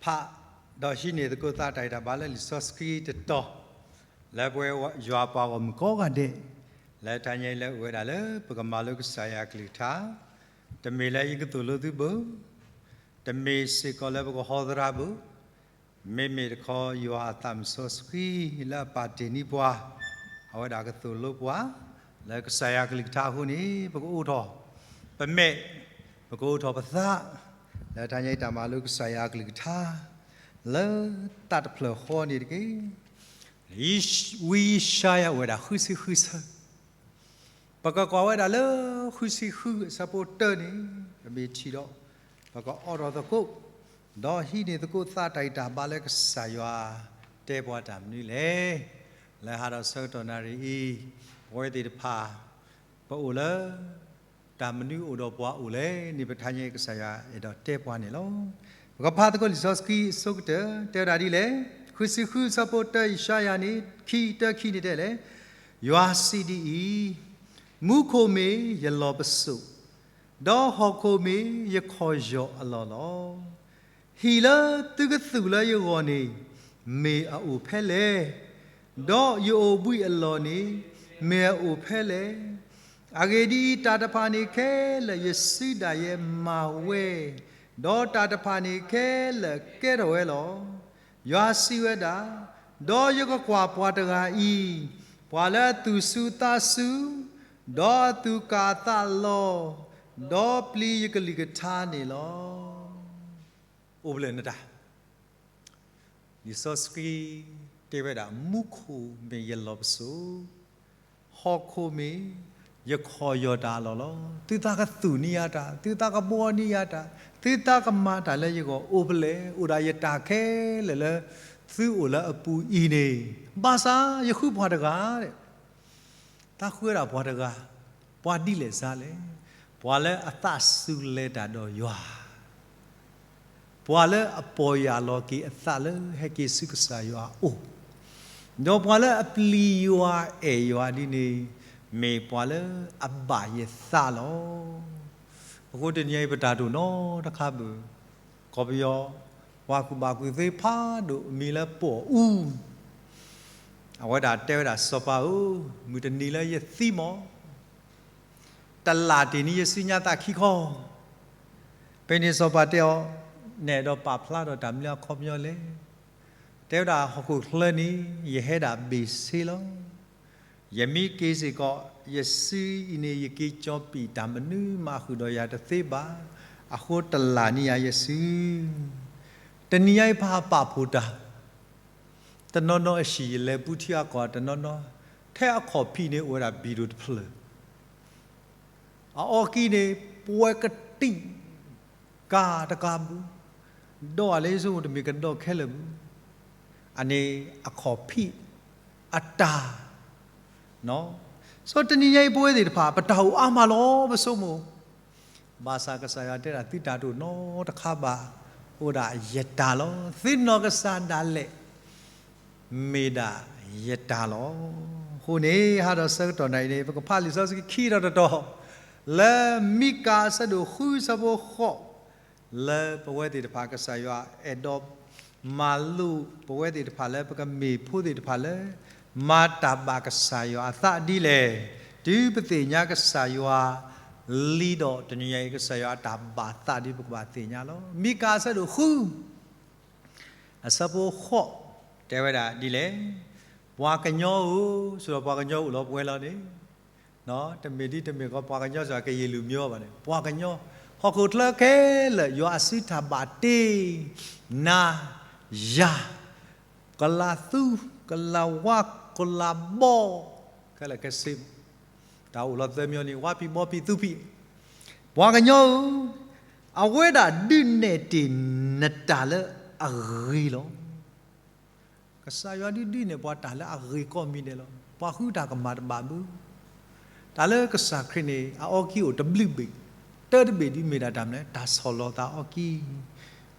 ဖး, ဒီးဟံးန့ၢ်သကိးသးတၢ်ဂံၢ်တၢ်ဘါလၢလံာ်စီဆှံတတီၤ, လၢပဝဲယွၤပှၤဂီၢ်မုၢ်ကိးဂၤဒဲး, လၢတဟါညါအံၤလၢအိၣ်ဝဲဒၣ်လၢ ပကမၤလိကစၢ်ယွၤအကလုၢ်ကထါ, တမ့ၢ်လၢယကသိၣ်လိသုဘၣ်, တမ့ၢ်စ့ၢ်ကီးလၢပကဟီသရၣ်ဘၣ်, မ့မ့ၢ်တခီယွၤအသးမုၣ်စီဆှံ လၢအပာ်တ့ၢ်န့ၢ်ပှၤ, အဝဲဒၣ်ကသိၣ်လိပှၤ လၢကစၢ်ယွၤအကလုၢ်ကထါအဃိန့ၣ် ပကအိးထီၣ်ပမဲာ်, ပကအိးထီၣ်ပသး, လၢတဟါညါအံၤတၢ်မၤလိကစၢ်ယွၤအကလုၢ်ကထါ လၢတၢ်တဖျၢၣ်ဃီန့ၣ်တက့ၢ်. ဝံယၡါယၤအိၣ်ဝဲဒၣ်ဃုဆံဃုဆၢ, ပကကွၢ်ဝဲဒၣ်လၢ ဃုဆံဃုအဆၢဖိတၢန့ၣ်, ပမ့ၢ်ထံၣ်ဒီး ပကအိးထီၣ်သကိး, ဒီးဟံးန့ၢ်သကိးသးတၢ်ဂံၢ်တၢ်ဘါလၢကစၢ်ယွၤတဲပှၤတၢ်မနုၤလဲၣ်. လၢဟးဒီးဆၢကတီၢ်နၣ်ရံၣ်အံၤ, ပဝဲသ့ၣ်တဖၣ် ပအိၣ်လၢ တၢ်မနုၤအိၣ်ဒီးပှၤအိၣ်လဲၣ်န့ၣ် ပတဟါညါအံၤကစၢ်ယွၤအဲၣ်ဒိးတဲပှၤန့ၣ်လီၤ. ပကဖးသကိးလံာ်စီဆှံအဆိကတၢၢ် တဲဝဲဒၣ်ဒ်လဲၣ်. ဃုဆံဃုအဆၢဖိတၢ ယၡါယၤန့ၣ် ခံ တၢခံန့ၣ်တဲလဲၣ်, ယွၤစံးဒ်အံၤ, မူခိၣ်မ့ၢ်ယလီၢ်ပစိာ်, ဒီးဟီၣ်ခိၣ်မ့ၢ်ယခီၣ်ယီၢ်အလီၢ်လီၤ. ဟံၣ်လၢသုကသူၣ်လၢယဂီၢ်န့ၣ် မ့ၢ်အအိၣ်ဖဲလဲၣ်, ဒီးယအိၣ်ဘှံးအလီၢ်န့ၣ် မ့ၢ်အအိၣ်ဖဲလဲၣ်. အဂ့ၢ်ဒ်အံၤ, တၢ်တဖၣ်န့ၣ်ခဲလၢာ်ယစုဒၣ်ယဲမၤဝဲ, ဒီးတၢ်တဖၣ်န့ၣ်ခဲလၢာ်ကဲထီၣ်ဝဲလီၤ. ယွၤစံးဝဲဒၣ်, ဒီးယကကွၢ်ပှၤတဂၤအံၤ, ပှၤလၢအသူၣ်စူၤသးစူၤ, ဒီးအသူၣ်ကၢ်သးလီၤ, ဒီးပျံၤယကလုၢ်ကထါန့ၣ်လီၤ. အိၣ်ဘျၢၣ်နတၢ် လံာ်စီဆှံတဲဝဲဒၣ် မူခိၣ်မ့ၢ်ယလီၢ်ပစိာ်, ဟီၣ်ခိၣ်မ့ၢ်ယခီၣ်ယီၢ်တၢ်အလီၢ်လီၤ. သုသးကသူၣ်န့ၢ်ယၤတၢ်, သုသးကဘှီန့ၢ်ယၤတၢ်, သုသးကမၤတၢ်လၢယဂီၢ်အိၣ်ဖဲလဲၣ်, အိၣ်ဒၣ်ယတၢ်ခဲလၢာ်လၢ သုအိၣ်လၢအပူၤအံၤန့ၣ်, ဘၣ်ဆၣ်ယဃုပှၤတဂၤ တၢ်ဃုဝဲဒၣ်ပှၤတဂၤ, ပှၤဒ်လဲၣ်စ့ၢ်လဲၣ်, ပှၤလၢအသးစူၤလဲၤတၢ်ဒီးယွၤ, ပှၤလၢအပီၢ်ယၢ်လီၤက့ၤအသးလၢဟဲက့ၤဆူကစၢ်ယွၤအအိၣ်, ဒီးပှၤလၢအပျံၤယွၤအဲၣ်ယွၤဒ်န့ၣ်, မ့ၢ်ပှၤလၢအဘၣ်ယသးလီၤ. အဃိတနံၤအံၤပတၢ်တိၢ်နီတခါဘၣ် ကီၢ်ပယီၤ ပှၤကူၣ်ဘၣ်ကူၣ်သ့ဖးဒိၣ်အမံၤလၢပီၣ်အူ, အဝဲဒၣ်တဲဝဲဒၣ် စီၤပၤဧၢ, မုၢ်တနံၤလၢယသံမး, တလၢ်တ့ၢ်န့ၢ်ယစုညါသးခံခီ, ဖဲန့ၣ်စီၤပၤတဲအီၤ, နအဲၣ်ဒိးပာ်ဖျါဒီးတၢ်မနုၤအခီပညီလဲၣ်. တဲဝဲဒၣ်ဟီၣ်ခိၣ်ချၢန့ၣ် ယဟဲဒၣ်ဘ့ၣ်ဆ့လီၤ. ယမ့ၢ်က့ၤစ့ၢ်ကီး ယစုအံၤန့ၣ် ယက့ၤကၠီပံာ်တၢ်မနုၤမၤဃုာ်ဒီးယၤတသ့ဘၣ်. အဃိတလၢ်န့ၢ်ယၤယစု. တနံၤညါအံၤပဟးပာ်ဖှိၣ်တၢ်, တနီၤနီၤအဟံၣ်ယလဲၤပူထံအကီၢ်တနီၤနီၤ, ထဲအခီၣ်ဖံးန့ၣ်အိၣ်ဝဲဒၣ်ဘံၣ်ဒိၣ်တဖျၢၣ် အအီကံန့ၣ် ပှဲၤကတံာ်ကၤတကးဘၣ်, ဒီးအလၢယဆိကမိၣ်တမ့ၢ်ကဒီးခဲလၢာ်ဘၣ်. အန့ၣ်အခီၣ်ဖံးအတၢ်, ဆိတနံၤညါအံၤပဝဲသ့ၣ်တဖၣ် ပတၢ်အိၣ်အါမးလီၤပဆိကမိၣ်, ဘၣ်ဆၣ်ကစၢ်ယွၤတဲဒၣ်သုတၢ်တိၢ်နီတခါဘၣ်, အိၣ်ဒၣ်ယတၢ်လီၤ. သုနီၢ်ကစၢ်ဒၣ်လဲာ် မ့ၢ်ဒၣ်ယတၢ်လီၤ. အဃိန့ၣ် ဟးဒီးဆၢကတီၢ်နၣ်အံၤန့ၣ် ပကဖးလံာ်စီဆှံခံဒီးတတီၤ, လၢမံကၤအဆၢဒိၣ်ဃုဆၢဖိဃိး, လၢပဝဲသ့ၣ်တဖၣ်ကစၢ်ယွၤအဲၣ်ဒိးမၤလိာ်ပဝဲသ့ၣ်တဖၣ်လၢပကမ့ၢ်ဖိသ့ၣ်တဖၣ်လၢ မၤတၢ်ဘၣ်ကစၢ်ယွၤအသးဒ်လဲၣ်, တုၤပသ့ၣ်ညါကစၢ်ယွၤလံဒီးတနံၤညါအံၤ ကစၢ်ယွၤအတၢ်ဘၣ်သးဒ်ပကဘၣ်သ့ၣ်ညါလီၤ. မံကၤအဆၢဒိၣ်ဃု အဆၢဖိဃိး တဲဝဲဒၣ်ဒ်လဲၣ်, ပှၤကညီဧၢ, ဆိဒီးပှၤကညီအိၣ်လီၤပှဲၤလီၤန့ၣ်, တမ့ၢ်ဒ်တမ့ၢ်ကီး ပှၤကညီစ့ၢ်ကီးကယဲၢ်လူၤမံဘၣ်န့ၣ်, ပှၤကညီ, ဟီၣ်ခိၣ်ချၢခဲလၢာ် ယွၤအစုတၢ်ဘၣ်တ့ နၤ, ယၤ, ကလၤသူ, ကလၤဝါ, ကလၤဘီ, ခဲလၢာ်ခဲဆ့ တၢ်အိၣ်လီၤသၢမံၤန့ၣ် ဝါဖံးဘီဖံးသူဖံး, ပှၤကညီဧၢ, အဝဲဒၣ်ဒုးနဲၣ်တ့ၢ်နတၢ်လၢအဂ့ၤလီၤ. ကစၢ်ယွၤဒုးဒုးနဲၣ်ပှၤတၢ်လၢအဂ့ၤကိးမံၤဒဲးလီၤ. ပှၤဃုတၢ်ကမၣ်တဘၣ်ဘၣ်. တၢ်လၢကစၢ်ခရံာ်န့ၣ် အအီကံအိၣ်တဘျုးဘ့ၣ်, တၢတဘ့ၣ်ဒ်မ့ၢ်ဒၣ်တၢ်မနုၤလဲၣ်, တၢ်ဆီၣ်လီၤသးအီကံ.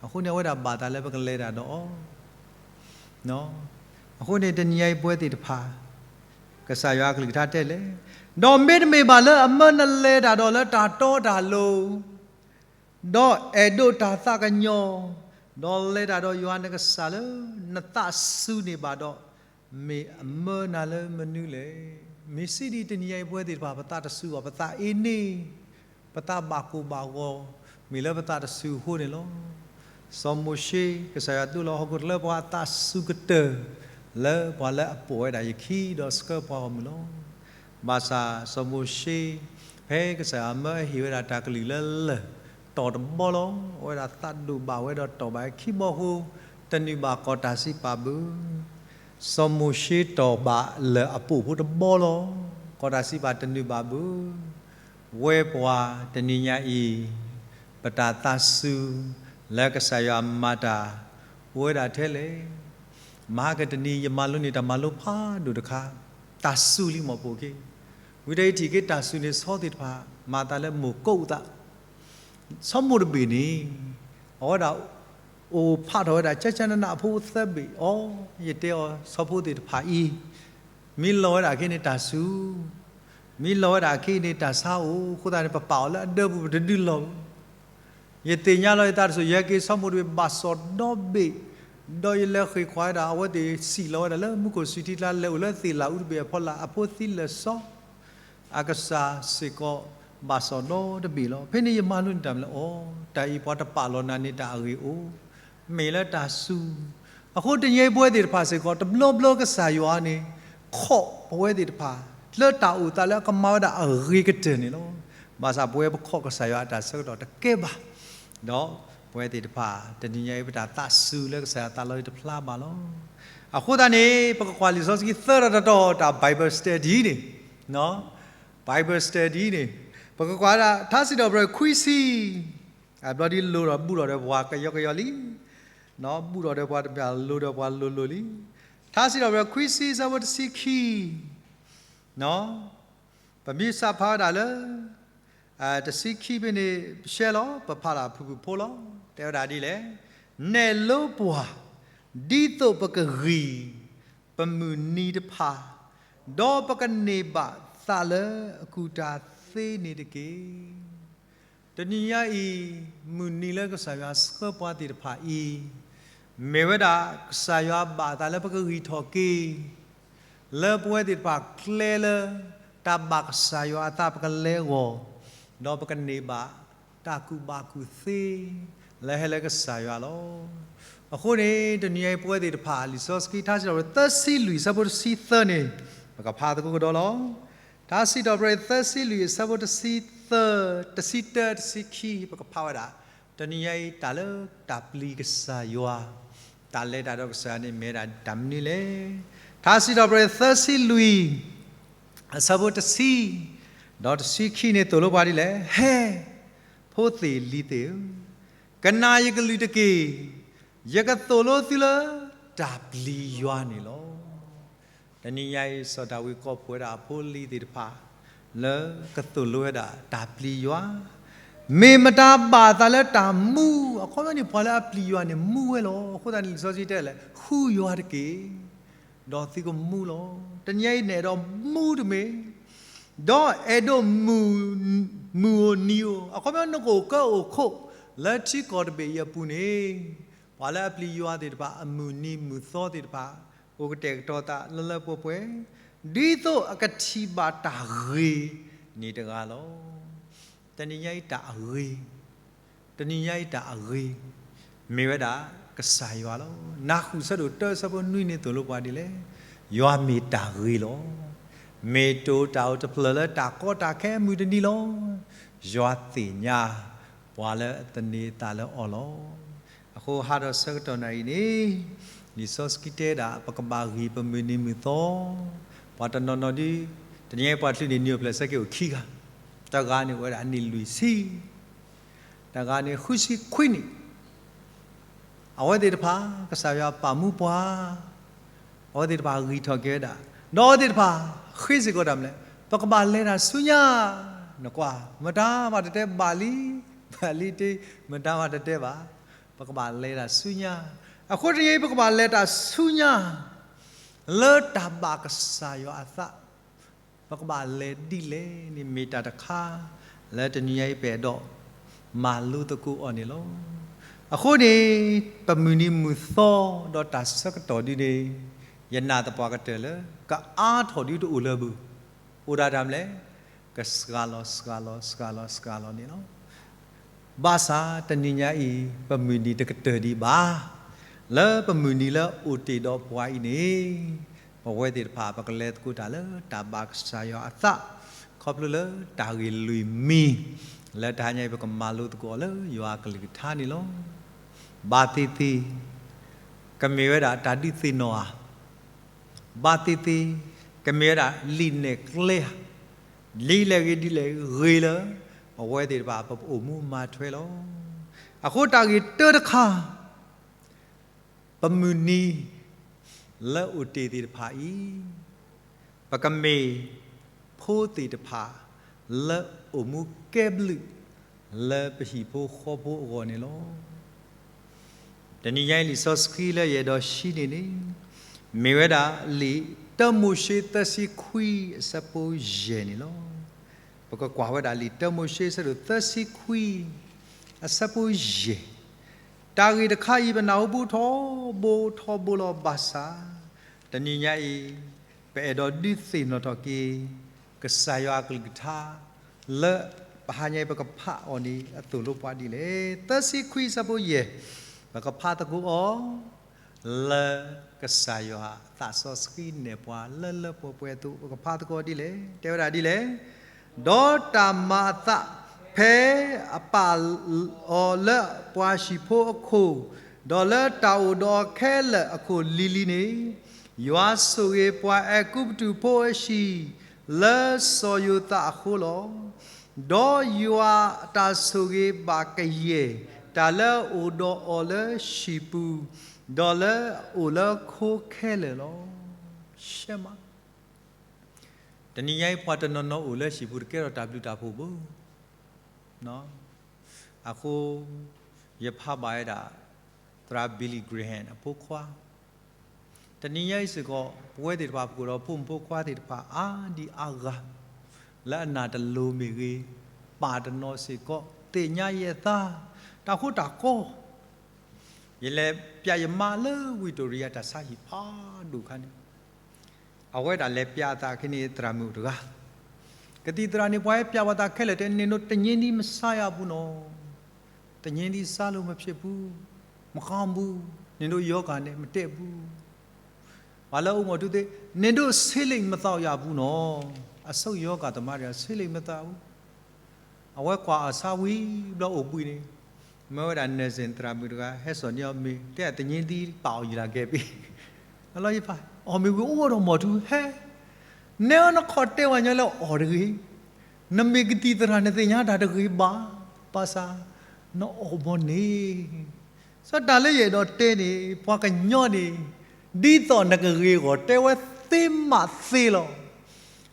အဃိန့ၣ် အဝဲဒၣ်ဘၣ်သးလၢပကလဲၤတၢ်ဒီးအီၤ အဃိန့ၣ် တနံၤညါအံၤပဝဲသ့ၣ်တဖၣ် ကစၢ်ယွၤအကလုၢ်ကထါတဲလဲၣ်, ဒီးမ့တမ့ၢ်ဘၣ်လၢအမၢနလဲၤတၢ်ဒီးလၢတၢ်တီတၢ်လိၤ, ဒီးအဲၣ်ဒိးတၢ်သးကညီၤ, ဒီးလဲၤတၢ်ဒီးယွၤနကစၢ်လၢ နသးစူၤန့ၢ်ဘၣ်ဒီး, မ့ၢ်အမၢနၤလၢမနုၤလဲၣ်. မ့ၢ်စံးဒ်တနံၤညါအံၤ ပဝဲသ့ၣ်တဖၣ် ပသးတစူၤဘၣ်, ပသးအ့န့ၢ်, ပသးဘၣ်ကိၢ်ဘၣ်ဂီၤ, မ့ၢ်လၢပသးတစူၤအဃိန့ၣ်လီၤ. စီၤမိၤၡ့ ကစၢ်ယွၤဒိလီၤဟီၣ်ခိၣ်တလၢပှၤအသးစူၤကတၢၢ်, လၢပှၤလၢအပိာ်ဝဲဒၣ်ယခံဒီးဆှၢပှၤဂီၢ်မုၢ်လီၤ. ဘၣ်ဆၣ်စီၤမိၤၡ့ ဖဲကစၢ်ယွၤမၢအဟ့ၣ်ဝဲဒၣ်တၢ်ကလုၢ်လၢလၢၢ်တီၢ်တဘီလီၤ. အဝဲဒၣ်သးဒိၣ်ဘၣ်ဝဲဒီးတီၢ်ဘၣ်ခံဘီဃိ, တနုာ်ဘၣ်ကီၢ်တၢ်စံးပာ်ဘၣ်. စီၤမိၤၡ့တီၢ်ဘၣ်လၢၢ်အပိာ်ဖိတဘီလီၤ. ကီၢ်တၢ်စံးပာ်တနုာ်ဘၣ်ဘၣ်. ဝဲပှၤတနံၤညါအံၤ, ပတၢ်သးစူၤလၢကစၢ်ယွၤမၤတၢ် အိၣ်ဝဲဒၣ်ထဲလဲၣ်. မဟါကတနံၤ ယမၤလိန့ၢ်တၢ်မၤလိဖးဒိၣ်တခါ, တၢ်စူၤလံမီၢ်ပအိၣ်က့ၤ. ဝံၤတၢ်အံၤထံၣ်က့ၤတၢ်စူၤန့ၣ် ဆီသ့ၣ်တဖၣ် မၤသးလၢမိၢ်ကိးသး ဆီမိၢ်တဘ့ၣ်န့ၣ်, အဝဲဒၣ် အိၣ်ဖးထီၣ်ဝဲဒၣ် ကၠၢကၠၢနးနးအဖိသၢဘ့ၣ်အီၤ, ယတဲအီၤ ဆီဖိသ့ၣ်တဖၣ်အံၤ, မ့ၢ်လီၤဝဲဒၣ်အခံန့ၣ်တၢ်စူၤ, မ့ၢ်လီၤဝဲဒၣ်အခံန့ၣ်တၢ်ဆါအိၣ်, အဃိသတးန့ၣ် ပပာ်အီၤလၢအဒၢပူၤ ပတဒုးလီၤဘၣ်. ယသ့ၣ်ညါလီၤယသးတစိၤ ယဟဲက့ၤဆီမိၢ်တဘ့ၣ်ဘၣ်စီၣ်ဒီဘ့ၣ်, ဒီးယလဲၤဃ့ခွါဝဲဒၣ် အဝဲသ့ၣ်စံၣ်လီၤဝဲဒၣ်လၢမူခိၣ်စူၤထံကျါ လဲၤအိၣ်လၢသ့ၣ်လးအူတဘ့ၣ်အဖီလာ် အဖိသံလၢာ်စီ အကစၢ်စ့ၢ်ကီးဘၣ်စီၣ်ဒီတဘ့ၣ်လီၤ. ဖဲန့ၣ်ယမၤလိန့ၢ်တၢ်မနုၤလဲၣ်, အိ တၢ်အံၤပှၤတပာ်လီၤနၤန့ၣ်တၢ်အဂ့ၢ်အိၣ်, မ့ၢ်လၢတၢ်စူၤ. အဃိတနံၤအံၤပဝဲသ့ၣ်တဖၣ်စ့ၢ်ကီး တဘျီဘျီကစၢ်ယွၤန့ၣ် ခိးပဝဲသ့ၣ်တဖၣ် လၢတၢ်အိၣ်သးလၢအကမၤဝဲဒၣ်အဂ့ၤကတၢၢ်န့ၣ်လီၤ. ဘၣ်ဆၣ်ပဝဲပခိးကစၢ်ယွၤအတၢ်ဆၢကတီၢ်တကဲဘၣ်, ဒီးပဝဲသ့ၣ်တဖၣ် တနံၤညါအံၤပတၢ်သးစူၤလၢကစၢ်ယွၤသးလီၤအံၤတဖျါဘၣ်လီၤ. အဃိသတးန့ၣ် ပကကွၢ်လံာ်စီဆှံသၢတီၤတတီၤ တၢ် Bible study န့ၣ်, Bible study န့ၣ်, ပကကွၢ်ဒၣ် ထါစံးထီၣ်ပတြၢၤခွံဆံ, အဘျီဒ်လိၣ်ဒီးဘူၣ်ထီၣ်ဒီးပှၤကယီကယီလံ, ဘူၣ်ထီၣ်ဒီးပှၤတဘၣ်လိၣ်ဒီးပှၤလိၤလိၤလံ. ထါစံးထီၣ်ပတြၢၤခွံဆံ အဆၢဖိတဆံခံ, ပမ့ၢ်စးဖးဝဲဒၣ်လၢ တဆံခံဖဲန့ၣ် ပရှဲလီၤ ပဖးဒၣ်ဖုၣ်ဖုၣ်ဖိလီၤ. တဲဝဲဒၣ်ဒ်လဲၣ်, နဲၣ်လိပှၤ ဒ်သိးပကဂံၢ် ပမုၢ်နံၤတဖၣ်, ဒီးပကန့ၢ်ဘၣ်သးလၢအကူၣ်တၢ်သ့န့ၣ်တက့ၢ်. တနံၤညါအံၤ မုၢ်နံၤလၢကစၢ်ယွၤဆှၢပှၤသ့ၣ်တဖၣ်အံၤ, မ့ၢ်ဝဲဒၣ်ကစၢ်ယွၤဘၣ်သးလၢပကဂံၢ်ထီၣ်က့ၤ လၢပဝဲသ့ၣ်တဖၣ်ကျဲလၢ တၢ်ဘၣ်ကစၢ်ယွၤအသးပကလဲၤအဂီၢ်, ဒီးပကန့ၢ်ဘၣ်တၢ်ကူၣ်ဘၣ်ကူၣ်သ့ လၢဟဲလၢကစၢ်ယွၤလီၤ. အဃိန့ၣ် တနံၤညါအံၤပဝဲသ့ၣ်တဖၣ် လံာ်စီဆှံထါစံးထီၣ်ပတြၢၤသၢဆံလွံၢ် အဆၢဖိတဆံသၢန့ၣ် ပကဖးသကိးကဒီးလီၤ. ထါစံးထီၣ်ပတြၢၤသၢဆံလွံၢ် အဆၢဖိတဆံသၢ, တဆံတၢ တဆံခံ ပကဖးဝဲဒၣ်, တနံၤညါအံၤ တၢ်လၢတၢ်ပျံၤကစၢ်ယွၤ, တၢ်လဲၤတၢ်ဒီးကစၢ်ယွၤန့ၣ် မ့ၢ်ဝဲဒၣ်တၢ်မနုၤလဲၣ်. ထါစံးထီၣ်ပတြၢၤသၢဆံလွံၢ် အဆၢဖိတဆံ ဒီးတဆံခံန့ၣ် သိၣ်လိပှၤဒ်လဲၣ်, ဟဲ, ဖိသ့ၣ်လံၤသ့ၣ်ဧၢ, ကနၣ်ယကလုၢ်တက့ၢ်. ယကသိၣ်လိသုလၢတၢ်ပျံၤယွၤန့ၣ်လီၤ. တနံၤညါအံၤ စီၤဒၤဝံးကိးဖှိၣ်ဝဲဒၣ်အဖိအလံၤသ့ၣ်တဖၣ် လၢကသိၣ်လိဝဲဒၣ်တၢ်ပျံၤယွၤ, မ့ၢ်မတၤဘၣ်သးလၢတၢ်မူ, အခီပညီန့ၣ် ပှၤလၢအပျံၤယွၤန့ၣ် မူဝဲလီၤ. အဃိသတးန့ၣ် လံာ်စီဆှံတဲလဲၣ်, ဃုယွၤတက့ၢ်, ဒီးသုကမူလီၤ. တနံၤညါအံၤ နအဲၣ်ဒိးမူတမ့ၢ်, ဒီးအဲၣ်ဒိးမုာ်, မုာ်ဧိၤနံၤဧိၤ, အခီပညီနကအိၣ်ကၢအိၣ်ခိး လၢထံကီၢ်တဘ့ၣ်အံၤအပူၤန့ၣ်, ပှၤလၢအပျံၤယွၤသ့ၣ်တဖၣ် အမုၢ်နံၤမုၢ်သီသ့ၣ်တဖၣ် အိၣ်ကတဲာ်ကတီၤသးလၢလၢပှဲၤပှဲၤ, ဒ်သိးအကထံၣ်ဘၣ်တၢ်ဂ့ၤန့ၣ်တဂၤလီၤ. တနံၤညါအံၤတၢ်အဂ့ၤ, တနံၤညါအံၤတၢ်အဂ့ၤ, မ့ၢ်ဝဲဒၣ်ကစၢ်ယွၤလီၤ. နၢ်ဃုာ်ဆၢဒိၣ်တၢ ဆၢဖိနွံန့ၣ် သိၣ်လိပှၤဒ်လဲၣ်, ယွၤမ့ၢ်တၢ်ဂ့ၤလီၤ. မ့ၢ်တၢ်အိၣ်တၢ်အီၣ်တဖျၢၣ်လၢတၢ်ကီတၢ်ခဲအမုၢ်တနံၤလီၤ. ယွၤသ့ၣ်ညါ ပှၤလၢအသန့ၤအသးလၢအီၤလီၤ. အဃိဟးထီၣ်ဆၢကတီၢ်နၣ်ရံၣ်န့ၣ်, လံာ်စီဆှံတဲဒၣ် ပကဘၣ်ဂံၢ်ပမုၢ်နံၤမုၢ်သီ, ပှၤတနီၤနီၤဒ်, တနံၤညါပှၤတချုးန့ၣ် နံၣ်အိၣ်ဖျဲၣ်ဆၢက့ၤအိၣ်ခံဂၤ, တဂၤန့ၣ်အိၣ်ဝဲဒၣ်အနံၣ်လွံၢ်ဆံ, တဂၤန့ၣ်ဃုဆံခွံနံၣ်, အဝဲသ့ၣ်တဖၣ် ကစၢ်ယွၤပာ်မူပှၤ, အဝဲသ့ၣ်တဖၣ်ဂံၢ်ထီၣ်က့ၤဝဲဒၣ်, ဒီးအဝဲသ့ၣ်တဖၣ် ဃ့စ့ၢ်ကီးတၢ်မနုၤလဲၣ်, ပကဘၣ်လဲၤတၢ်ဆူညါ, နကွၢ်, မတၤမၤတတဲဘၣ်လံ, ဘၣ်လံတ့, မတၤမၤတတဲဘၣ်, ပကဘၣ်လဲၤတၢ်ဆူညါ, အဃိတနံၤအံၤ ပကဘၣ်လဲၤတၢ်ဆူညါ, လၢတၢ်ဘၣ်ကစၢ်ယွၤအသး ပကဘၣ်လဲၤဒ်လဲၣ်န့ၣ် မ့ၢ်တၢ်တခါ လၢတနံၤညါအံၤပအဲၣ်ဒိး မၤလိသကိးအီၤန့ၣ်လီၤ. အဃိန့ၣ် ပမုၢ်နံၤမုၢ်သီဒီးတၢ်ဆၢကတီၢ်ဒ်န့ၣ် ယနာ်သပှၢ်ကတၢၢ်လၢ ကအါထီၣ်ဒ်တအိၣ်လၢၤဘၣ်. အိၣ်ဒၣ်တၢ်မနုၤလဲၣ်, ကစှၤလီၤ စှၤလီၤ စှၤလီၤ စှၤလီၤန့ၣ်လီၤ. ဘၣ်ဆၣ်တနံၤညါအံၤ ပမုၢ်နံၤတကတၢၢ်ဒံးဘၣ်. လၢပမုၢ်နံၤလၢအိၣ်တ့ၢ်ဒီးပှၤအံၤန့ၣ် ပဝဲသ့ၣ်တဖၣ် ပကလဲၤသကိးတၢ်လၢတၢ်ဘၣ်ကစၢ်ယွၤအသး ခီဖျိလၢတၢ်ဂ့ၢ်လွံၢ်မံၤ လၢတဟါညါအံၤပကမၤလိသကိးအီၤလၢယွၤအကလုၢ်ကထါန့ၣ်လီၤ. ဘၣ်သ့ၣ်သ့ၣ် ကမ့ၢ်ဝဲဒၣ်တၢ်ဒုးသ့ၣ်နီၣ်ဧါ, ဘၣ်သ့ၣ်သ့ၣ် ကမ့ၢ်ဝဲဒၣ်လံာ်နဲၣ်ကျဲဧါ, ဒ်လဲၣ်ဂ့ၤဒ်လဲၣ်ဂ့ၤလၢ ပဝဲသ့ၣ်တဖၣ် ပအိၣ်မူမၤထွဲလီၤ. အဃိတၢ်ဂ့ၢ်တၢတခါ ပမုၢ်နံၤ လၢအိၣ်တ့ၢ်သ့ၣ်တဖၣ်အံၤ ပကမ့ၢ်ဖိသ့ၣ်တဖၣ် လၢအိၣ်မူကဲဘျုး လၢပဟံၣ်ဖိဃီဖိအဂီၢ်န့ၣ်လီၤ. တနံၤညါအံၤလံာ်စီဆှံလၢယအဲၣ်ဒိးဟံးန့ၢ်န့ၣ် မ့ၢ်ဝဲဒၣ်လံာ်တၢမိၤၡ့သၢဆံခွံအဆၢဖိယဲၢ်န့ၣ်လီၤ. ပကကွၢ်ဝဲဒၣ်လံာ်တၢမိၤၡ့အဆၢဒိၣ်သၢဆံခွံ အဆၢဖိယဲၢ်, တၢ်ဂ့ၢ်တခါအံၤ ပနၢ်ဟူပူၤထီဘိထီဘိလီၤဘၣ်ဆၣ်, တနံၤညါအံၤ ပအဲၣ်ဒိးဒုးသ့ၣ်နီၣ်ထီၣ်က့ၤ ကစၢ်ယွၤအကလုၢ်ကထါ လၢပဟါညါအံၤပကဖးအီၤန့ၣ် အသိၣ်လိပှၤဒ်လဲၣ်. သၢဆံခွံအဆၢဖိယဲၢ်, ပကဖးသကိးအီၤ လၢကစၢ်ယွၤအသးစီဆှံနဲၣ်ပှၤလၢလၢပှဲၤပှဲၤအသိး ပကဖးသကိးအီၤဒ်လဲၣ်. တဲဝဲဒၣ်ဒ်လဲၣ်, ဒီးတၢ်မၤအသးဖဲအပာ်အီၤလၢပှၤဟံၣ်ဖိအခိၣ်, ဒီးလၢတၢ်အိၣ်ဒီးအီၤခဲလၢာ်အခိၣ်လံၤလံၤန့ၣ်, ယွၤဆိၣ်ဂ့ၤပှၤအဲၤကူပတူးဖိအဟံၣ် လၢစီၤယိၤသးအဃိလီၤ. ဒီးယွၤအတၢ်ဆိၣ်ဂ့ၤဘၣ်ကယဲၢ် တၢ်လၢအအိၣ်ဒီးအီၤလၢဟံၣ်ပူၤ, ဒီးလၢအအိၣ်လၢခိခဲလၢာ်လီၤ. ရှဲမး, တနံၤညါအံၤပှၤတနီၤနီၤအိၣ်လၢဟံၣ်ပူၤ တကဲထီၣ်တၢ်ဘျုးတၢ်ဖှိၣ်ဘၣ်. အဃိ ယဖးဘၣ်ဝဲဒၣ် သရၣ် Billy Graham အဖိခွါ, တနံၤညါအံၤစ့ၢ်ကီး ပဝဲသ့ၣ်တဖၣ် ပကအိၣ်ဒီးဖိမုၣ်ဖိခွါသ့ၣ်တဖၣ် အါဒံအါဂၤ လၢအနၢ်တလိၤမ့ၢ်ဂ့ၤ, ပာ်တနီၤစ့ၢ်ကီး သ့ၣ်ညါယဲၢ်သး တၢ်ဃိတၢ်ဃီ, ယလဲၤပျးယမါလၢဝံၣ်တိရံယါတၢ်ဆါဟံၣ်ဖးဒိၣ်ခါန့ၣ်, အဝဲဒၣ်လဲၤပျးအသးခဲန့ၣ် သရၣ်မုၣ်တဂၤ, ကသံၣ်သရၣ်န့ၣ် ပှၤဟဲပျးဝဲသးခဲလၢာ်တဲ နင်တို့ တညင်းသီး မစားရဘူးနော်, တညင်းသီး စားလို့မဖြစ်ဘူး, မကောင်းဘူး, နင်တို့ ရောဂါနဲ့ မတည့်ဘူး. ပှၤလၢအိၣ်မီၢ်ထူသ့, နင်တို့ ဆေးလိပ် မသောက်ရဘူးနော်, အဆုတ်ရောဂါသမားတွေက ဆေးလိပ် မသောက်ဘူး. အဝဲကွၢ်အီၤဆါဝံၤဘျီအိၣ်ဘှံးန့ၣ်, မၢဝဲဒၣ် nursing သရၣ်မုၣ်တဂၤ ဟဲစိာ်န့ၢ်အီၤမ့ၤ, တဲ တညင်းသီး ပာ်အီၤယၤလၢကဲပ့ၤ. အလီၢ်ယဖး အီၣ်မ့ၤဝံၤအိၣ်ဒီးမီၢ်ထူဟဲ, နဲအီၤနခီၣ်တဲဝဲညီလၢအီၣ်တဂ့ၤ, နမ့ၢ်ကသံၣ်သရၣ် နသ့ၣ်ညါတၢ်တဂ့ၤဘၣ်, ဘၣ်ဆၣ် နအီၣ်မီၢ်န့ၣ် စီၤတၢ်လၢယအဲၣ်ဒိးတဲန့ၣ် ပှၤကညီန့ၣ် ဒ်သိးနကဂ့ၤအဂီၢ် တဲဝဲသ့မးသ့လီၤ.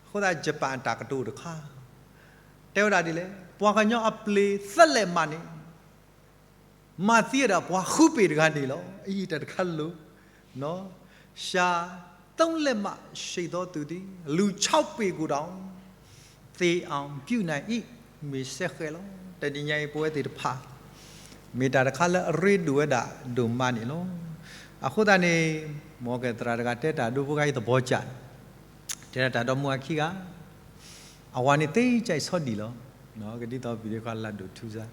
အဃိသတး Japan အတၢ်ကတိၤတခါ တဲဝဲဒၣ်ဒ်လဲၣ်, ပှၤကညီအပျ့ၤသလဲးမးန့ၣ် မၤသံဝဲဒၣ်ပှၤဃုပ့ၤတဂၤန့ၣ်လီၤ. အံၤတၢ်တခါလိၤ, ရှာသုံးလက်မှ ရှိသောသူသည် လူခြောက်ပေကိုတောင် သေအောင် ပြုနိုင်၏, မ့ၢ်စဲဃဲးလီၤ. တနံၤညါအံၤပဝဲသ့ၣ်တဖၣ် မ့ၢ်တၢ်တခါလၢအရ့ဒိၣ်ဝဲဒၣ်ဒိၣ်မးန့ၣ်လီၤ. အဃိသတးန့ၣ် မ်ကသရၣ်တဂၤတဲတၢ်ဒိဖိခါအံၤသဘီကၠး, တဲဒၣ်တၢ်ဒီမါဝၤခံဂၤ, အဝၤန့ၣ်သ့ကၠဲးဆီဒံၣ်လီၤ. ကဒ်သိးပဒံးခီလၢဒိၣ်ထူစါ,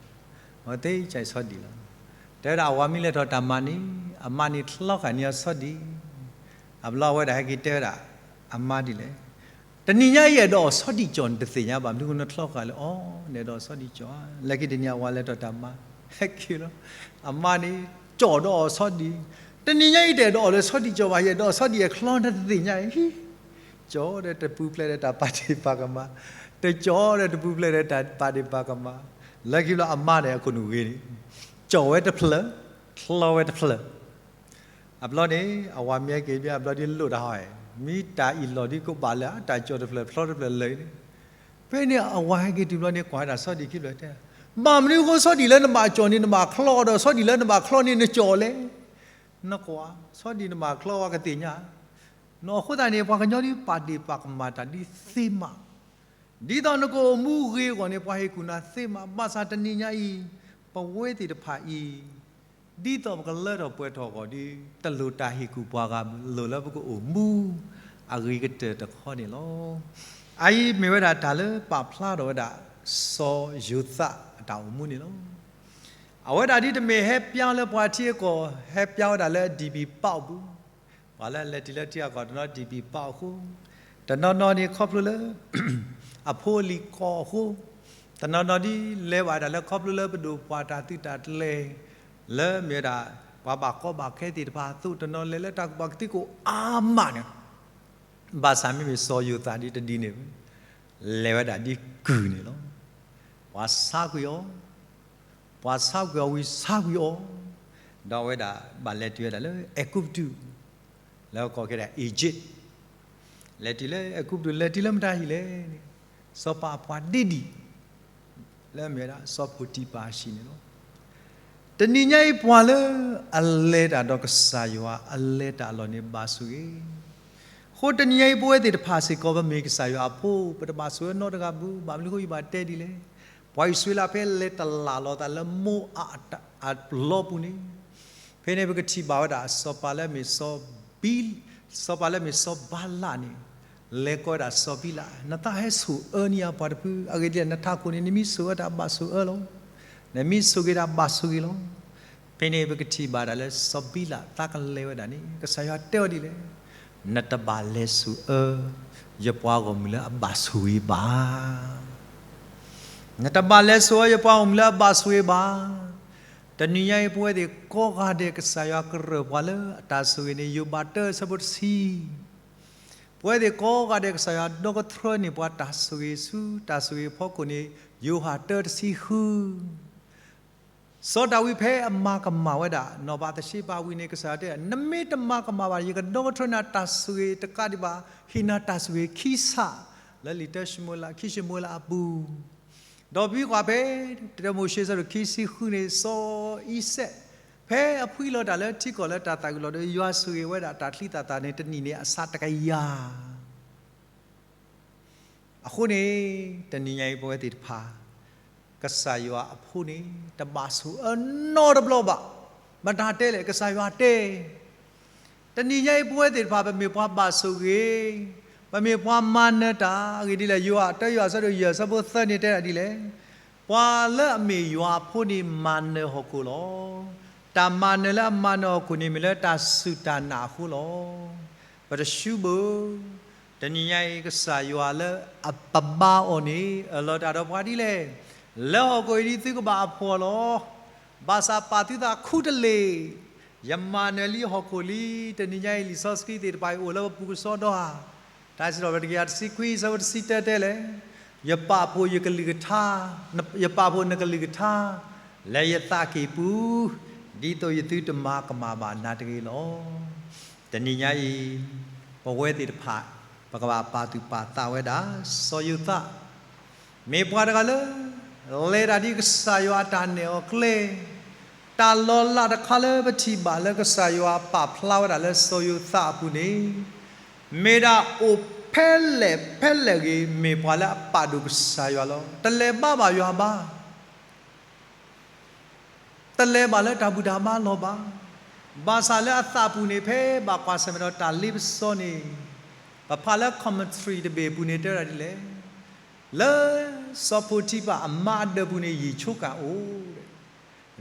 အဝၤသ့ကၠဲးဆီဒံၣ်လီၤ. တဲဝဲဒၣ်အဝၤမ့ၢ်လဲၤထီၣ်တၢ်မၤန့ၣ် အမါန့ၣ်ချီဃာ်န့ၢ်အီၤဆီဒံၣ်. အဘျီအဝဲဒၣ်ဟဲက့ၤတဲဝဲဒၣ် အမါဒ်လဲၣ်, တနံၤညါအံၤအဲၣ်ဒိးအီၣ်ဆီဒံၣ်ကၠီၣ်န့ၣ်တသ့ၣ်ညါဘၣ်, မနုၤဃိနချီဃာ်လၢအီၤ, နအဲၣ်ဒိးအီၣ်ဆီဒံၣ်ကၠီၣ်ဧါ. လၢခံတနံၤအဝၤလဲၤထီၣ်တၢ်မၤ, ဟဲက့ၤလီၤ. အမါန့ၣ် ကၠီၣ်ဒီးအီၣ်ဆီဒံၣ်, တနံၤညါအံၤတအဲၣ်ဒိးအီၣ်လၢဆီဒံၣ်ကၠီၣ်ဘၣ်, ယအဲၣ်ဒိးအီၣ်ဆီဒံၣ်အချီန့ၣ်တသ့ၣ်ညါအံၤ, ကၠီၣ်ဒီးတပူၤဖျဲးဒီးတၢ်ပာ်ဒ့ၣ်ပာ်ကမၣ်, တကၠီၣ်ဒီးတပူၤဖျဲးဒီးတၢ်ပာ်ဒ့ၣ်ပာ်ကမၣ်. လၢခံဘျီအမါန့ၣ်အခိၣ်နူာ်ဂ့ၤန့ၣ်, ကၠီၣ်ဝဲတဖျၢၣ်, ချီဝဲတဖျၢၣ်. အဘျီန့ၣ် အဝၤမ့ၢ်ဟဲက့ၤဘၣ်အဘျီဒ်လိၣ်တၢ်ဟီ, မ့ၢ်တၢ်အံၤလီၢ်ဒ်ကဘၣ်လၢအတၢ်ကၠီၣ်တဖျၢၣ်ဖျီတဖျၢၣ်လၢာ်န့ၣ်, ဖဲန့ၣ်အဝၤဟဲက့ၤတုၤဘျီန့ၣ် ကွၢ်ဝဲဒၣ်ဆီဒံၣ်ခံဖျၢၣ်တဲ, ဘၣ်မနုၤအဃိဆီဒံၣ်လၢနဘၣ်ကၠီၣ်န့ၣ် နဘၣ်ချီအီၤဒီး ဆီဒံၣ်လၢနဘၣ်ချီန့ၣ် နကၠီၣ်လဲၣ်. နကွၢ်, ဆီဒံၣ်နဘၣ်ချီဝဲကသ့ၣ်ညါ, နအဃိသတးန့ၣ် ပှၤကညီဒ်ပာ်ဒ့ၣ်ပာ်ကမၣ်တၢ်ဒ်သ့မး, ဒ်သိးနကအိၣ်မူဂ့ၤအဂီၢ်န့ၣ် ပှၤဟ့ၣ်ကူၣ်နၤသ့မး, ဘၣ်ဆၣ်တနံၤညါအံၤ ပဝဲသ့ၣ်တဖၣ်အံၤ ဒ်သိးပကလၢထီၣ်ပှဲၤထီၣ်အဂီၢ်ဒီး တလိၣ်တၢ်ဟ့ၣ်ကူၣ်ပှၤဂၤဘၣ်, လိၣ်လၢပကအိၣ်မူအဂ့ၤကတၢၢ်တခီန့ၣ်လီၤ. အအံၤမ့ၢ်ဝဲဒၣ်တၢ်လၢပာ်ဖျါထီၣ်ဝဲဒၣ် စီၤယိၤသးအတၢ်အိၣ်မူန့ၣ်လီၤ. အဝဲဒၣ်ဒ်တမ့ၢ်ဟဲပျါလၢပှၤထံအကီၢ်, ဟဲပျါဝဲဒၣ်လၢအဒံးဘံၣ်ပီၣ်အပူၤ, ပှၤလၢအလဲၤတုၤလၢထံအကီၢ်တနီၤဒံးဘံၣ်ပီၣ်အဃိ, တနီၤနီၤန့ၣ်ခီဖျိလၢ အဖိအလံၤကီၢ်အဃိ, တနီၤနီၤဒ်လဲၤဘၣ်ဒၣ်လၢခီဖျိလၢပဒိၣ်ပှၢ်တၢ်သုးတၢ်ကျဲၤ, လၢမ့ၢ်ဝဲဒၣ် ပှၤဘၣ်ကီဘၣ်ခဲသ့ၣ်တဖၣ်အသိး, တနီၤလဲၤလၢတၢ်ကူၣ်ဘၣ်ကူၣ်သ့ကအိၣ်အါမးန့ၣ်, ဘၣ်ဆၣ်မ့မ့ၢ်စီၤယိၤသးဒ်တဒ်န့ၣ်, လဲၤဝဲဒၣ်ဒ်ကုၢ်န့ၣ်လီၤ. ပှၤဆါကွံာ်အီၤ, ပှၤဆါကွံာ်အီၤဝံၤဆါကွံာ်အီၤ, ဒီးအဝဲဒၣ်ဘၣ်လဲၤတုၤဝဲဒၣ်လၢအဲၤကူပတူး, လၢကိးက့ၤဒၣ် Egypt, လဲၤတုၤလၢအဲၤကူပတူး, လဲၤတုၤလၢမတၤဟံၣ်လဲၣ်န့ၣ်, စီၤပၤအပှၤဒ့ဒံၣ် လၢအမ့ၢ်ဝဲဒၣ်စီၤပိၤတံၤဖၢ်အဟံၣ်န့ၣ်လီၤ. တနံၤညါအံၤပှၤလၢအလဲၤတၢ်ဒီးကစၢ်ယွၤ အလဲၤတၢ်အလီၢ်န့ၣ်ဘၣ်ဆိၣ်ဂ့ၤ, အဃိတနံၤညါအံၤပဝဲသ့ၣ်တဖၣ်စ့ၢ်ကီး ပမ့ၢ်ကစၢ်ယွၤအဖိ ပတဘၣ်ဆိၣ်အၢနီတဂၤဘၣ်, ဘၣ်မနုၤအဃိယဘၣ်တဲဒ်လဲၣ်. ပှၤအံၣ်စရ့လးဖဲလဲၤတလၢ်လီၤသးလၢမိအးအလီပူၤန့ၣ်, ဖဲန့ၣ်ပကထံၣ်ဘၣ်ဝဲဒၣ်စီၤပၤလၢအမ့ၢ်စီၤဘံ, စီၤပၤလၢအမ့ၢ်စီၤဘၤလးန့ၣ်, လဲၤကိးဝဲဒၣ်စီၤဘံလး, နသးဟဲဆိၣ်အၢနံၤဧါပှၤတဖု, အဂ့ၢ်ဒ်လဲၣ် နထးခိၣ်န့ၣ် နမ့ၢ်ဆိၣ်အၢတၢ်ဘၣ်ဆိၣ်အၢလီၤ, နမ့ၢ်ဆိၣ်ဂ့ၤတၢ်ဘၣ်ဆိၣ်ဂ့ၤလီၤ. ဖဲန့ၣ်ပကထံၣ်ဘၣ်ဒၣ်လၢစီၤဘံလးသးကလဲၤဝဲဒၣ်န့ၣ် ကစၢ်ယွၤတဲအီၤဒ်လဲၣ်, နတဘၣ်လဲၤဆိၣ်အၢ ယပှၤဂီၢ်မုၢ်လၢအဘၣ်ဆိၣ်ဂ့ၤဘၣ်. နတဘၣ်လဲၤဆိၣ်အၢယပှၤဂီၢ်မုၢ်လၢအဘၣ်ဆိၣ်ဂ့ၤဘၣ်. တနံၤညါအံၤပဝဲသ့ၣ်ကိးဂၤဒဲး ကစၢ်ယွၤကရၢၢ်ပှၤလၢအတၢ်ဆိၣ်ဂ့ၤန့ၣ် ယိၤဘးတၢအဆၢဖိတဆံ, ပဝဲသ့ၣ်ကိးဂၤဒဲး ကစၢ်ယွၤဒီကထြၢန့ၢ်ပှၤတၢ်ဆိၣ်ဂ့ၤဆူတၢ်ဆိၣ်ဂ့ၤအဖီခိၣ်န့ၣ် ယိၤဟၣ်တၢတဆံဃု စီၤဒၤဝံးဖဲအမၤကမၣ်ဝဲဒၣ် နီၢ်ဘၤသရှ့ဘၤဝံၤန့ၣ် ကစၢ်ယွၤတဲ, နမ့ၢ်တမၤကမၣ်ဘၣ် ယကဒီကထြၢနၤတၢ်ဆိၣ်ဂ့ၤတကးဒံးဘၣ်, ဟ့ၣ်နၤတၢ်ဆိၣ်ဂ့ၤခံဆၣ်, လၢလံာ်တၢၡမူၤအ့လး ခံၡမူၤအ့လးအပူၤ, ဒီးဘံကွၢ်ဖဲ တၢမိၤၡ့ အဆၢဒိၣ်ခံဆံဃုန့ၣ် စီၤအံၤစဲး ဖဲအဖှံလီၤတၢ်လၢထံကီၢ်လၢတၢ်သးဝံၤလီၤဒီး ယွၤဆိၣ်ဂ့ၤဝဲဒၣ်တၢ်ချံသၣ်သၣ်န့ၣ် တနံၣ်န့ၣ်အဆးတကယၤ အဃိန့ၣ် တနံၤညါအံၤပဝဲသ့ၣ်တဖၣ် ကစၢ်ယွၤအဖိန့ၣ် တဘၣ်ဆိၣ်အၢနီတဘျီဘၣ်. မတၤတဲလဲၣ်, ကစၢ်ယွၤတဲ. တနံၤညါအံၤပဝဲသ့ၣ်တဖၣ် ပမ့ၢ်ပှၤဘၣ်ဆိၣ်ဂ့ၤ, ပမ့ၢ်ပှၤမၤနၢၤတၢ် အဂ့ၢ်ဒ်လဲၣ်, ယိၤဟၣ်တၢယွၤ အဆၢဒိၣ်ယဲၢ်အဆၢဖိသၢန့ၣ်တဲဒၣ်ဒ်လဲၣ်, ပှၤလၢအမ့ၢ်ယွၤအဖိန့ၣ် မၤနၢၤဟီၣ်ခိၣ်လီၤ. တၢ်မၤနၢၤလၢအမၤနၢၤဟီၣ်ခိၣ်န့ၣ် မ့ၢ်လၢတၢ်စူၢ်တၢ်နာ်အဃိလီၤ. ပတဆူဘၣ်, တနံၤညါအံၤ ကစၢ်ယွၤလၢအပဘါအီၤန့ၣ် အၢၣ်လီၤတၢ်ဒီးပှၤဒ်လဲၣ်, လၢဟီၣ်ခိၣ်အံၤဒ်သုကဘၣ်အဖှီၣ်လီၤ. ဘၣ်ဆၣ်ပာ်သုသးခူတလ့ၢ်, ယမၤနၢၤလံဟီၣ်ခိၣ်လံ. တနံၤညါအံၤ လံာ်စီဆှံသ့ၣ်တဖၣ်အံၤအိၣ်လၢပပူၤကစီဒီဧါ. တၢ်စံးထီၣ်ပတြၢၤ တကယၤတဆံခွံ အဆၢဖိတဆံတၢတဲလဲၣ်, ယပာ်ဖှိၣ်ယကလုၢ်ကထါ, ယပာ်ဖှိၣ်နကလုၢ်ကထါ လၢယသးကံၢ်ပူၤ, ဒ်သိးယသုတမၤကမၣ်ဘၣ်နၤတဂ့ၤလီၤ. တနံၤညါအံၤ ပဝဲသ့ၣ်တဖၣ် ပကဘၣ်ပာ်သူၣ်ပာ်သးဝဲဒၣ် စီၤယိၤသး မ့ၢ်ပှၤတဂၤလၢ လဲၤတၢ်ဒ်ကစၢ်ယွၤအတၢ်နဲၣ်အီၤကျဲ, တၢ်လီၤလးတခါလၢပထံၣ်ဘၣ်လၢကစၢ်ယွၤပာ်ဖျါဝဲဒၣ်လၢစီၤယိၤသးအပူၤန့ၣ်, မ့ၢ်ဒၣ်အိၣ်ဖဲလဲၣ်ဖဲလဲၣ်ဂ့ၤ မ့ၢ်ပှၤလၢအပာ်ဒိၣ်ကစၢ်ယွၤလီၤ. တလဲၤဘါဘၣ်ယွၤဘၣ် တလဲၤဘၣ်လၢတၢ်ဘူၣ်တၢ်ဘါလီၤဘၣ်. ဘၣ်ဆၣ်လၢအသးပူၤန့ၣ် ဖဲဘၣ်ကွၢ်ဆၢၣ်မဲာ်ဒီးတၢ်လ့ပစီန့ၣ်, ပဖးလၢ commentary တဘ့ၣ်အပူၤန့ၣ် တဲဝဲဒၣ်ဒ်လဲၣ်, လၢစီၤပိၤတံဖၤအမါအဒၢးပူၤန့ၣ် ယံာ်ဆိကမိၣ်အိၣ်,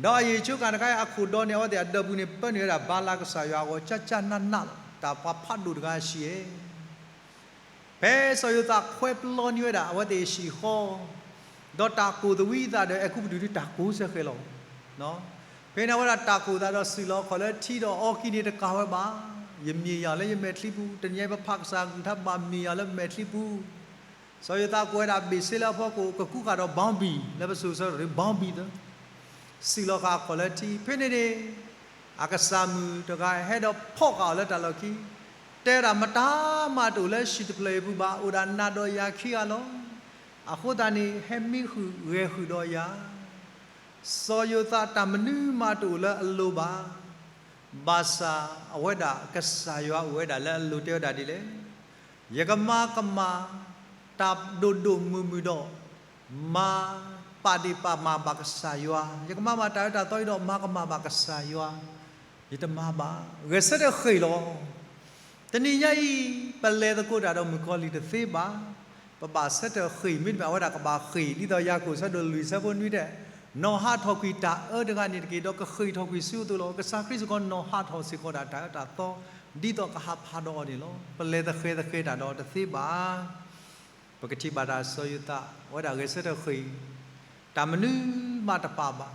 ဒီးအယံာ်ဆိကမိၣ်တခါအံၤ အခိၣ်ဒီန့ၣ် အဝဲသ့ၣ်အဒၢးပူၤန့ၣ် ပၢနုာ်ဝဲဒၣ်ဘၤလးကစၢ်ယွၤအဂီၢ် ကၢ်ကၢ်နးနးလီၤ. တၢ်ပှၤဖးဒိၣ်တဂၤအံၤဧၢ ဖဲစီၤယိၤသးခွဲပျီန့ၢ်ဝဲဒၣ် အဝဲသ့ၣ်အဟံၣ်အဃီ, ဒီးတၢ်ကိၢ်သဝံသးဒီး အဲၤကူပတူးဒုးတၢ်ကိၢ်စ့ၢ်ကီးလီၤ. ဖဲန့ၣ်အဝဲဒၣ်တၢ်ကိၢ်သးဒီးစံၣ်လီၤခီၣ်လၢထံဒီးအီကံန့ၣ်တကးဝဲဘၣ်. ယမ့ၢ်ယၤလၢယမဲာ်ချံပူၤ, တနံၤညါအံၤပဖးကစၢ်အကလုၢ်ကထါ ဘၣ်မ့ၢ်ယၤလၢမဲာ်ချံပူၤ စီၤယိၤသးကိးဝဲဒၣ်ဘ့ၣ်ဆ့လၢအဖီခိၣ် ကကူကၤဒီး ဘီဘံၣ် လၢပစိၤဆၢထီၣ် ဘီဘံၣ်သၢ, စံၣ်လီၤဃာ်အခီၣ်လၢထံ. ဖဲန့ၣ်န့ၣ် အကစၢ်မုၣ်တဂၤဟဲဒီးဖီၣ်ဃာ်အီၤလၢတၢ်လီၢ်ခံ, တဲဒၣ်မတၤမးတအိၣ်လၢဟံၣ်တဖျၢၣ်အံၤအပူၤဘၣ်, အိၣ်ဒၣ်နၤဒီးယၤခံဂၤလီၤ. အဃိသတးန့ၣ် ဟဲမံဃုာ်ဂဲၤဃုာ်ဒီးယၤ စီၤယိၤသးတၢ်မနုၤမးတအိၣ်လၢအလိၤဘၣ်. ဘၣ်ဆၣ်အဝဲဒၣ်ကစၢ်ယွၤအိၣ်ဝဲဒၣ်လၢအလိၤတဲဝဲဒၣ်ဒ်လဲၣ်, ယကမၤကမၣ်တၢ်ဒိၣ်ဒိၣ်မုၢ်မုၢ်ဒီး မၤ ပာ်ဒ့ၣ်ပာ်မၤဘၣ်ကစၢ်ယွၤ, ယကမၤဘၣ်တၢ်အၢတၢ်သီအံၤဒီးမၤကမၣ်ဘၣ်ကစၢ်ယွၤ, ယတမၤဘၣ်, ဂဲၤဆၢထၢၣ်ဃ့ၢ်လီၤ. တနံၤညါအံၤ ပလဲၤသကိးတၢ်ဒီးမုၣ်ကီၤလံၢ်တသ့ဘၣ်. ပဘၣ်ဆၢထၢၣ်ဃ့ၢ် မ့တမ့ၢ် အဝဲဒၣ်ကဘၣ်ဃ့ၢ် ဒ်သိးယၤကိာ်ဆၢဒိၣ်လွံၢ်ဆၢဖိနွံတဲ, နီၢ်ဟးထီၣ်ကွံာ်တၢ်အၢတဂၤန့ၣ်တက့ၢ်, ဒီးကဃ့ၢ်ထီၣ်ကွံာ်ဆူအသိးလီၤ. ကစၢ်ခရံာ်စ့ၢ်ကီးနီၢ်ဟးထီၣ်စ့ၢ်ကီးဒၣ်တၢ်အၢတၢ်သီ ဒ်သိးကဟးဖးဒီးအီၤန့ၣ်လီၤ. ပလဲၤသဃဲၤသဃဲၤတၢ်ဒီးတသ့ဘၣ်. ပကထံၣ်ဘၣ်တၢ်စီၤယိၤသး အဝဲဒၣ်ဂဲၤဆၢထၢၣ်ဃ့ၢ် တၢ်မနုၤမးတပာ်ဘၣ်.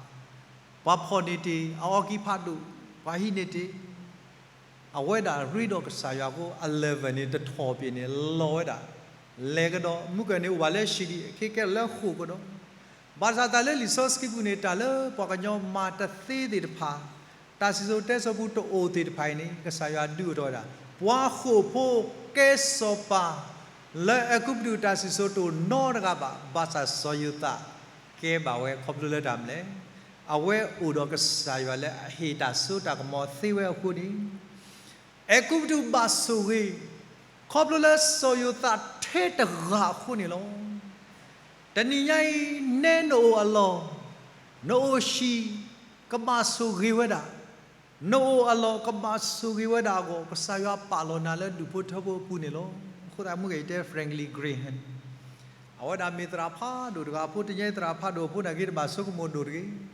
ပှၤဖီၣ်န့ၢ်တ့ၢ်, အအီကံဖးဒိၣ်, ပှၤဟံးန့ၢ်တ့ၢ်, အဝဲဒၣ်ရ့ဒီးကစၢ်ယွၤအဃိ အ level န့ၣ် တထီၣ်ပ့ၤန့ၣ် လီၤဝဲဒၣ်, လဲၤကဒီး မုၢ်ကၢၢ်န့ၣ်အိၣ်ဘၣ်လၢဟံၣ်ဒံး ခဲကဲလၢဃိာ်ကဒီး. ဘၣ်ဆၣ်တၢ်လၢလံာ်စီဆှံပူၤန့ၣ် တၢ်လၢပှၤကညီမၤတသ့သ့ၣ်တဖၣ်, တၢ်စံၣ်စိၤတဲစိၤပူၤတအိၣ်သ့ၣ်တဖၣ်အံၤန့ၣ် ကစၢ်ယွၤဒုးအိၣ်ထီၣ်ဝဲဒၣ် ပှၤဃိာ်ဖိကဲစီၤပၤ လၢအဲၤကူပတူးတၢ်စံၣ်စိၤတအိၣ်နီတဂၤဘၣ်. ဘၣ်ဆၣ်စီၤယိၤသး ကဲဘၣ်ဝဲ ခီဖျိလၢတၢ်မနုၤလဲၣ်. အဝဲအိၣ်ဒီးကစၢ်ယွၤလၢအဟ့ၣ်တၢ်စိတၢ်ကမီၤသ့ဝဲအဃိန့ၣ် အဲၤကူပတူးဘၣ်ဆိၣ်ဂ့ၤ ခီဖျိလၢစီၤယိၤသးထဲတဂၤအဃိန့ၣ်လီၤ. တနံၤညါအံၤ နဲနအိၣ်အလီၢ်, နအိၣ်ဟံၣ် ကဘၣ်ဆိၣ်ဂ့ၤဝဲဒၣ်, နအိၣ်အလီၢ်ကဘၣ်ဆိၣ်ဂ့ၤဝဲဒၣ်အဂီၢ် ကစၢ်ယွၤပာ်လီၤနၤလၢဒူၣ်ဖိထၢဖိအပူၤန့ၣ်လီၤ. အဃိသတးမုၢ်ဂဲၤအံၤတဲ Franklin Graham အဝဲဒၣ်မ့ၢ်သရၣ်ဖးဒိၣ်တဂၤအဖိ တနံၤညါအံၤသရၣ်ဖးဒိၣ်အဖိန့ၣ်က့ၤတဘၣ်ဆိကမိၣ်ဒိၣ်တဂ့ၤ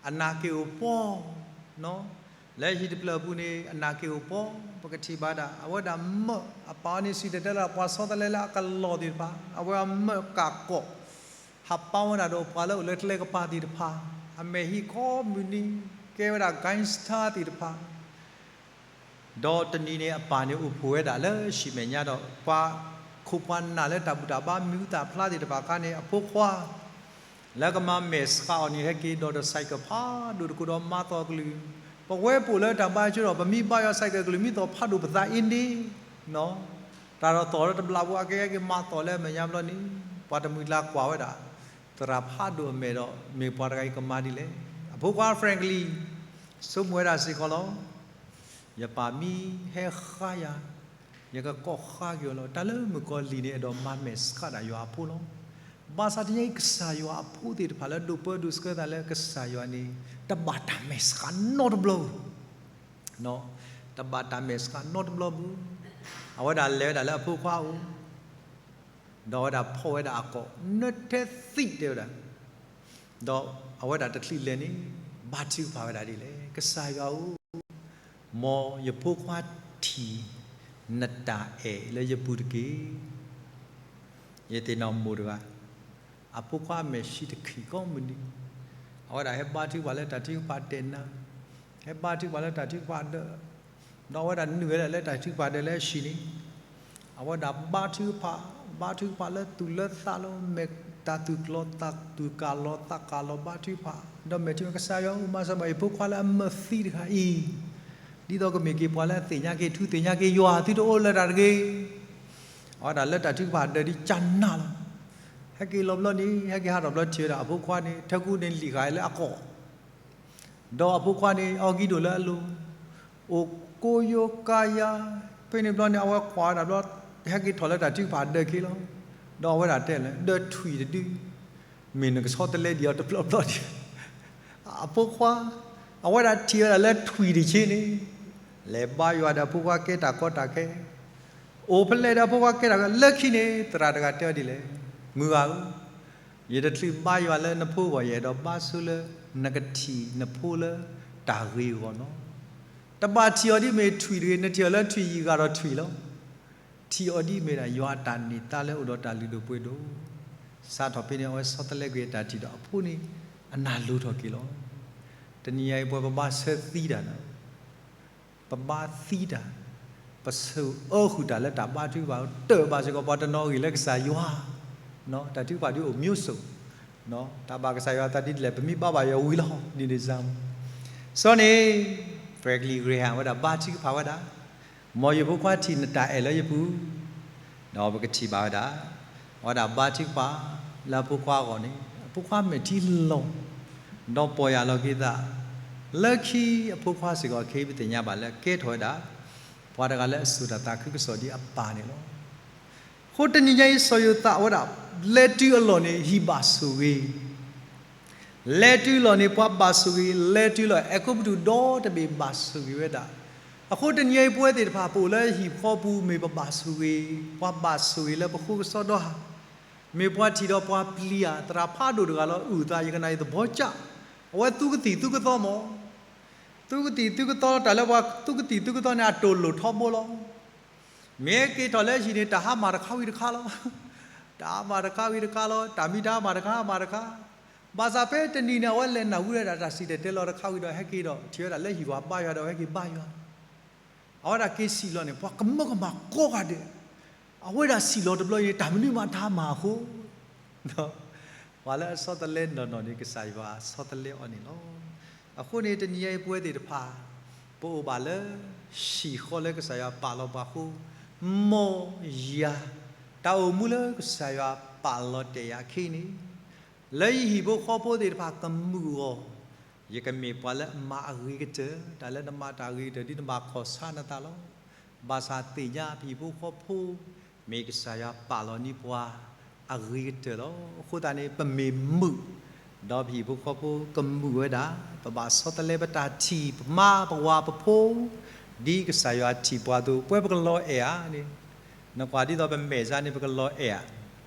အနၢ်က့ၤအိၣ်ပီ, လၢဟံၣ်တဖျၢၣ်အပူၤန့ၣ် အနၢ်က့ၤအိၣ်ပီ, ပကထံၣ်ဘၣ်ဒၣ် အဝဲဒၣ်မၢ အပာ်အီၤန့ၣ်စံၣ်တဲၤတဲလီၤ ပှၤဆီတလဲလၢအကလီၢ်သ့ၣ်တဖၣ်, အဝဲအမၢကၢ်ကီၣ်, ဟးပာ်ဝဲဒၣ်ဒီးပှၤလၢအိၣ်လၢကျဲကပၤသ့ၣ်တဖၣ်, အမဲာ်ဟံၣ်ကိးမုၢ်နံၤ ကဲဝဲဒၣ် gangster သ့ၣ်တဖၣ် ဒီးတနံၤန့ၣ် အပၢ်န့ၣ်အိၣ်ဖှိၣ်ဝဲဒၣ်လၢဟံၣ်မဲာ်ညါဒီး ပှၤခိၣ်ပှၤနၢ်လၢတၢ်ဘူၣ်တၢ်ဘါမံၤဟူသၣ်ဖျါသ့ၣ်တဖၣ်အခါန့ၣ် အဖိခွါ လၢကမၤမဲာ်ဆှးအီၤန့ၣ် ဟဲက့ၤဒီးဒီး cycle ဖးဒိၣ်တကိးဒီးမၤသီၣ်ကလုၢ်, ပဝဲပအိၣ်လၢတၢ်ဘါယွၤဆိဒီး ပမ့ၢ်ဘါယွၤ cycle ကလုၢ် မ့ၢ်သီၣ်ဖးဒိၣ်ပသးအ့န့ၣ်, တၢ်ဒီးသီၣ်လၢတဘျီဘိအကဲက့ၤမၤသီၣ်လၢအမဲာ်ညါဘျီန့ၣ် ပှၤတမှံၤလၢကွၢ်ဝဲဒၣ် သရၣ်ဖးဒိၣ်အမဲာ်ဒီး မ့ၢ်ပှၤတဂၤအံၤကမၤဒ်လဲၣ်. အဖိခွါ Franklin ဆိကမိၣ်ဝဲဒၣ်စ့ၢ်ကီးလီၤ. ယပၢ်မ့ၢ်ဟဲဃါယၤ, ယကကိးဃါက့ၤအီၤလီၤ. တၢ်လၢမုၣ်ကီၤလံၢ်န့ၣ် အဲၣ်ဒိးမၤမဲာ်ဆှးဒၣ်ယွၤအဖိလီၤ. ဘၣ်ဆၣ်တနံၤညါအံၤ ကစၢ်ယွၤအဖိသ့ၣ်တဖၣ်လၢဒိးပၢဒိးဆှၢသးလၢကစၢ်ယွၤန့ၣ် တဘၣ်တၢ်မဲာ်ဆှးနီတဘျီဘၣ်, တဘၣ်တၢ်မဲာ်ဆှးနီတဘျီဘၣ်. အဝဲဒၣ်လဲၤဝဲဒၣ်လၢအဖိခွါအအိၣ် ဒီးအဝဲဒၣ်ဖီၣ်ဝဲဒၣ်အကိာ် နထဲသံးတဲဝဲဒၣ်, ဒီးအဝဲဒၣ်တချုးလဲၤန့ၣ် ဘါထုကဖၣ်ဝဲဒၣ်ဒ်လဲၣ်, ကစၢ်ယွၤဧၢ, မ်ယဖိခွါထံၣ်နတၢ်အဲၣ်လၢယပူၤတက့ၢ်. ယသ့ၣ်နီၣ်မိၢ်တဂၤ, အဖိခွါအမဲာ်ဆှးတခံးကိးမုၢ်နံၤ, အဝဲဒၣ်ဟဲဘါထုကဖၣ်လၢတၢ်ထုကဖၣ်တဲာ်နါ, ဟဲဘါထုကဖၣ်လၢတၢ်ထုကဖၣ်ဒၢး, ဒီးအဝဲဒၣ်နုာ်ဝဲဒၣ်လၢတၢ်ထုကဖၣ်ဒၢးလၢအဟံၣ်န့ၣ်, အဝဲဒၣ်ဘါထုကဖၣ်, ဘါထုကဖၣ်လၢသူၣ်လၢသးလီၤ, မဲာ်တၢ်သူၣ်ကျီၤသးသူၣ်ကၢ်လီၤသးကၢ်လီၤ ဘါထုကဖၣ်, ဒီးမဲာ်ထံကစၢ်ယွၤဧၢ, မၤစၢၤဘၣ်ယဖိခွါလၢအမၢသံတဂၤအံၤ, ဒ်သိးကမ့ၢ်က့ၤပှၤလၢအသ့ၣ်ညါက့ၤထူသ့ၣ်ညါက့ၤယွၤ သုတအိၣ်လၢတၢ်တဂ့ၤ. အဝဲဒၣ်လၢတၢ်ထုကဖၣ်ဒၢးဒ်ကနၣ်လီၤ. ဟဲက့ၤလီၤဘျီန့ၣ် ဟဲက့ၤဟးထီၣ်ဘျီထံၣ်ဝဲဒၣ်အဖိခွါန့ၣ် ထၢကူန့ၣ်လံာ်ဃာ်လၢအကိာ် ဒီးအဖိခွါန့ၣ် အီကံဒိၣ်လၢအလိၤ, အိၣ်ကိယိကါယါ, ဖဲန့ၣ်ဘျီန့ၣ် အဝဲကွၢ်ဝဲဒၣ်ဘျီ, ဟဲက့ၤထီၣ်လၢတၢ်ထုကဖၣ်ဒၢးခံလီၤ. ဒီးအဝဲဒၣ်တဲလၢ ဒၢးထွံၣ်တဒု, မ့ၢ်နကဆီတလဲဒံးအီၤတဘျီဘျီဒံး. အဖိခွါ, အဝဲဒၣ်ထံၣ်ဝဲဒၣ်လၢထွံၣ်တဆ့န့ၣ်, လဲၤဘါယွၤဒီးအဖိခွါကဲတၢ်ကီတၢ်ခဲ အိၣ်ဖဲလဲၣ်ဒီးအဖိခွါကဲတၢ်ကီ, လၢခံန့ၣ် သရၣ်တဂၤတဲအီၤဒ်လဲၣ်, မုၢ်ဂၤဧၢ, ယတချုးဘါယွၤလၢနဖိအဂီၢ်, ယအဲၣ်ဒိးဘါဆိလၢ နကထံၣ်နဖိလၢတၢ်ဂ့ၤအဂီၢ်လီၤ. တဘၣ်ထံၣ်အီၤဒ်အမ့ၢ်ထွံၣ်တဂ့ၤ, နထံၣ်အီၤလၢထွံၣ်ယံာ်ဂၤဒီးထွံၣ်လီၤ. ထံၣ်အီၤဒ်အမ့ၢ်ဒၣ်ယွၤအတၢ်န့ၢ်သါလၢအိၣ်ဒီးတၢ်လုၢ်ဒိၣ်ပှ့ၤဒိၣ်, စးထီၣ်ဖဲန့ၣ် အဝဲဆီတလဲကွံာ်အတၢ်ထံၣ်ဒီးအဖိန့ၣ် အနၢ်လိၤထီၣ်က့ၤလီၤ. တနံၤညါအံၤပဝဲပဘါဆၢသံတၢ်န့ၣ် ပဘါသံတၢ်, ပဆၢအၢဃုာ်တၢ်လၢတၢ်ဘါထုကဖၣ် တၢ်ဘၣ်စ့ၢ်ကီးပှၤတနီၤအဂ့ၢ်လၢကစၢ်ယွၤ, တၢ်ထုကဖၣ်ဒုးအိၣ်မျိုးစုံ, တၢ်ဘၣ်ကစၢ်ယွၤအသးဒ်လဲၣ် ပမ့ၢ်ဘါဘၣ်ယွၤဝံၤလီၤ ဒ်န့ၣ်စ့ၢ်ကီး. စီၤန့ၣ် Franklin Graham ဝဲဒၣ်ဘါထုကဖၣ်ဝဲဒၣ်, မ်ယဖိခွါထံၣ်နတၢ်အဲၣ်လၢယပူၤ, ဒီးပကထံၣ်ဘၣ်ဝဲဒၣ်, အဝဲဒၣ်ဘါထုကဖၣ်လၢအဖိခွါအဂီၢ်န့ၣ် အဖိခွါမဲာ်ထံလီၤ, ဒီးပီၢ်ယၢ်လီၤက့ၤသး, လၢခံအဖိခွါစ့ၢ်ကီးခဲအံၤပသ့ၣ်ညါဘၣ်လၢအကဲထီၣ်ဝဲဒၣ် ပှၤတဂၤလၢအစိာ်တၢ်သးခုကစီၣ်ဒ်အပၢ်န့ၣ်လီၤ. အဃိတနံၤညါအံၤ စီၤယိၤသးအဝဲဒၣ် လဲၤတုၤအလီၢ်န့ၣ် ဟံၣ်ဘၣ်ဆိၣ်ဂ့ၤ, လဲၤတုၤလီၤန့ၣ် ပှၤဘၣ်ဆိၣ်ဂ့ၤ, လဲၤတုၤလီၤ အဲၤကူပတူးဒီတဘ့ၣ်ဘၣ်ဆိၣ်ဂ့ၤဝဲဒၣ်. အဃိတနံၤအံၤပဝဲသ့ၣ်တဖၣ် ပအိၣ်လၢဟံၣ်ဖိပူၤ မ့ၢ်ပဘၣ်ဆိၣ်ဂ့ၤ, ပှၤဘၣ်ဆိၣ်ဂ့ၤလၢပဃိကစီဒီဧါ, မ့ၢ်ပှၤထံၣ်ဒီးပှၤပျံၤဧါ, သရၣ်ဖးဒိၣ်တဂၤလီၤ အုၣ်သးယကနၣ်အံၤသဘီကၢ်, အဝဲသူကသံၣ်သူကသီမး, သူကသံၣ်သူကသီတၢ်လၢပှၤသူကသံၣ်သူကသီန့ၣ် အတိၢ်လိာ်ထီဘိလီၤ. မ့ၢ်က့ၤထီၣ်လၢဟံၣ်န့ၣ် တၢ်ဟါမၢ်တခါဝံၤတခါလီၤ. တၢ်ဟါမၢ်တခါဝံၤတခါလီၤ, တၢ်မံတၢ်ဟါမၢ်တခါမၢ်တခါ. ဘၣ်ဆၣ်ဖဲတနံၤန့ၣ် အဝဲလဲၤနၢ်ဟူဝဲဒၣ်တၢ်စံၣ်တဲၤတဲလီၤတခါဝံၤဒီး ဟဲက့ၤဒီး ထံၣ်ဝဲဒၣ်လၢဟံၣ်ပှၤဘါယွၤဒီး အဝဲဟဲက့ၤဘါယွၤ. အဝဲဒၣ်က့ၤစံၣ်လီၤန့ၣ် ပှၤကမၢကမၣ်ကိးဂၤဒဲး, အဝဲဒၣ်စံၣ်လီၤတဘျီအံၤန့ၣ် တၢ်မနုၤမးတၢ်မၤအဃိ ပှၤလၢအဆီတလဲနီၢ်နီၢ်န့ၣ် ကစၢ်ယွၤဆီတလဲအီၤန့ၣ်လီၤ. အဃိန့ၣ် တနံၤအံၤပဝဲသ့ၣ်တဖၣ် ပအိၣ်ဘၣ်လၢဟံၣ်ဃီလၢကစၢ်ယွၤပာ်လီၤပှၤအဃိ, မ်ယၤ တၢ်အိၣ်မူလၢကစၢ်ယွၤပာ်လီၤတဲာ်ယၤအခံန့ၣ် လၢယဟံၣ်ဖိဃီဖိသ့ၣ်တဖၣ်ကမုာ်အီၤ, ယကမ့ၢ်ပှၤလၢအမၤအဂ့ၤကတၢၢ်, တၢ်လၢနမၤတၢ်အဂ့ၤကတၢၢ် ဒ်နဘၣ်ခီၣ်ဆါနသးလီၤ. ဘၣ်ဆၣ်သ့ၣ်ညါပဟံၣ်ဖိဃီဖိ မ့ၢ်ကစၢ်ယွၤပာ်လီၤန့ၢ်ပှၤအဂ့ၤကတၢၢ်လီၤ. အဃိသတးန့ၣ် ပမ့ၢ်မုာ်, ဒီးပဟံၣ်ဖိဃီဖိကမုာ်ဝဲဒၣ်, ပဘၣ်ဆီတလဲပတၢ်ထံၣ် ပမါပဝၤပဖိ ဒ်ကစၢ်ယွၤထံၣ်ပှၤအသိး ပဝဲပကလီၤအဲၣ်ဧါန့ၣ်, နကွၢ်ဒ်သိးပမဲာ်ဆှးန့ၣ် ပကလီၤအဲၣ်ဧါ.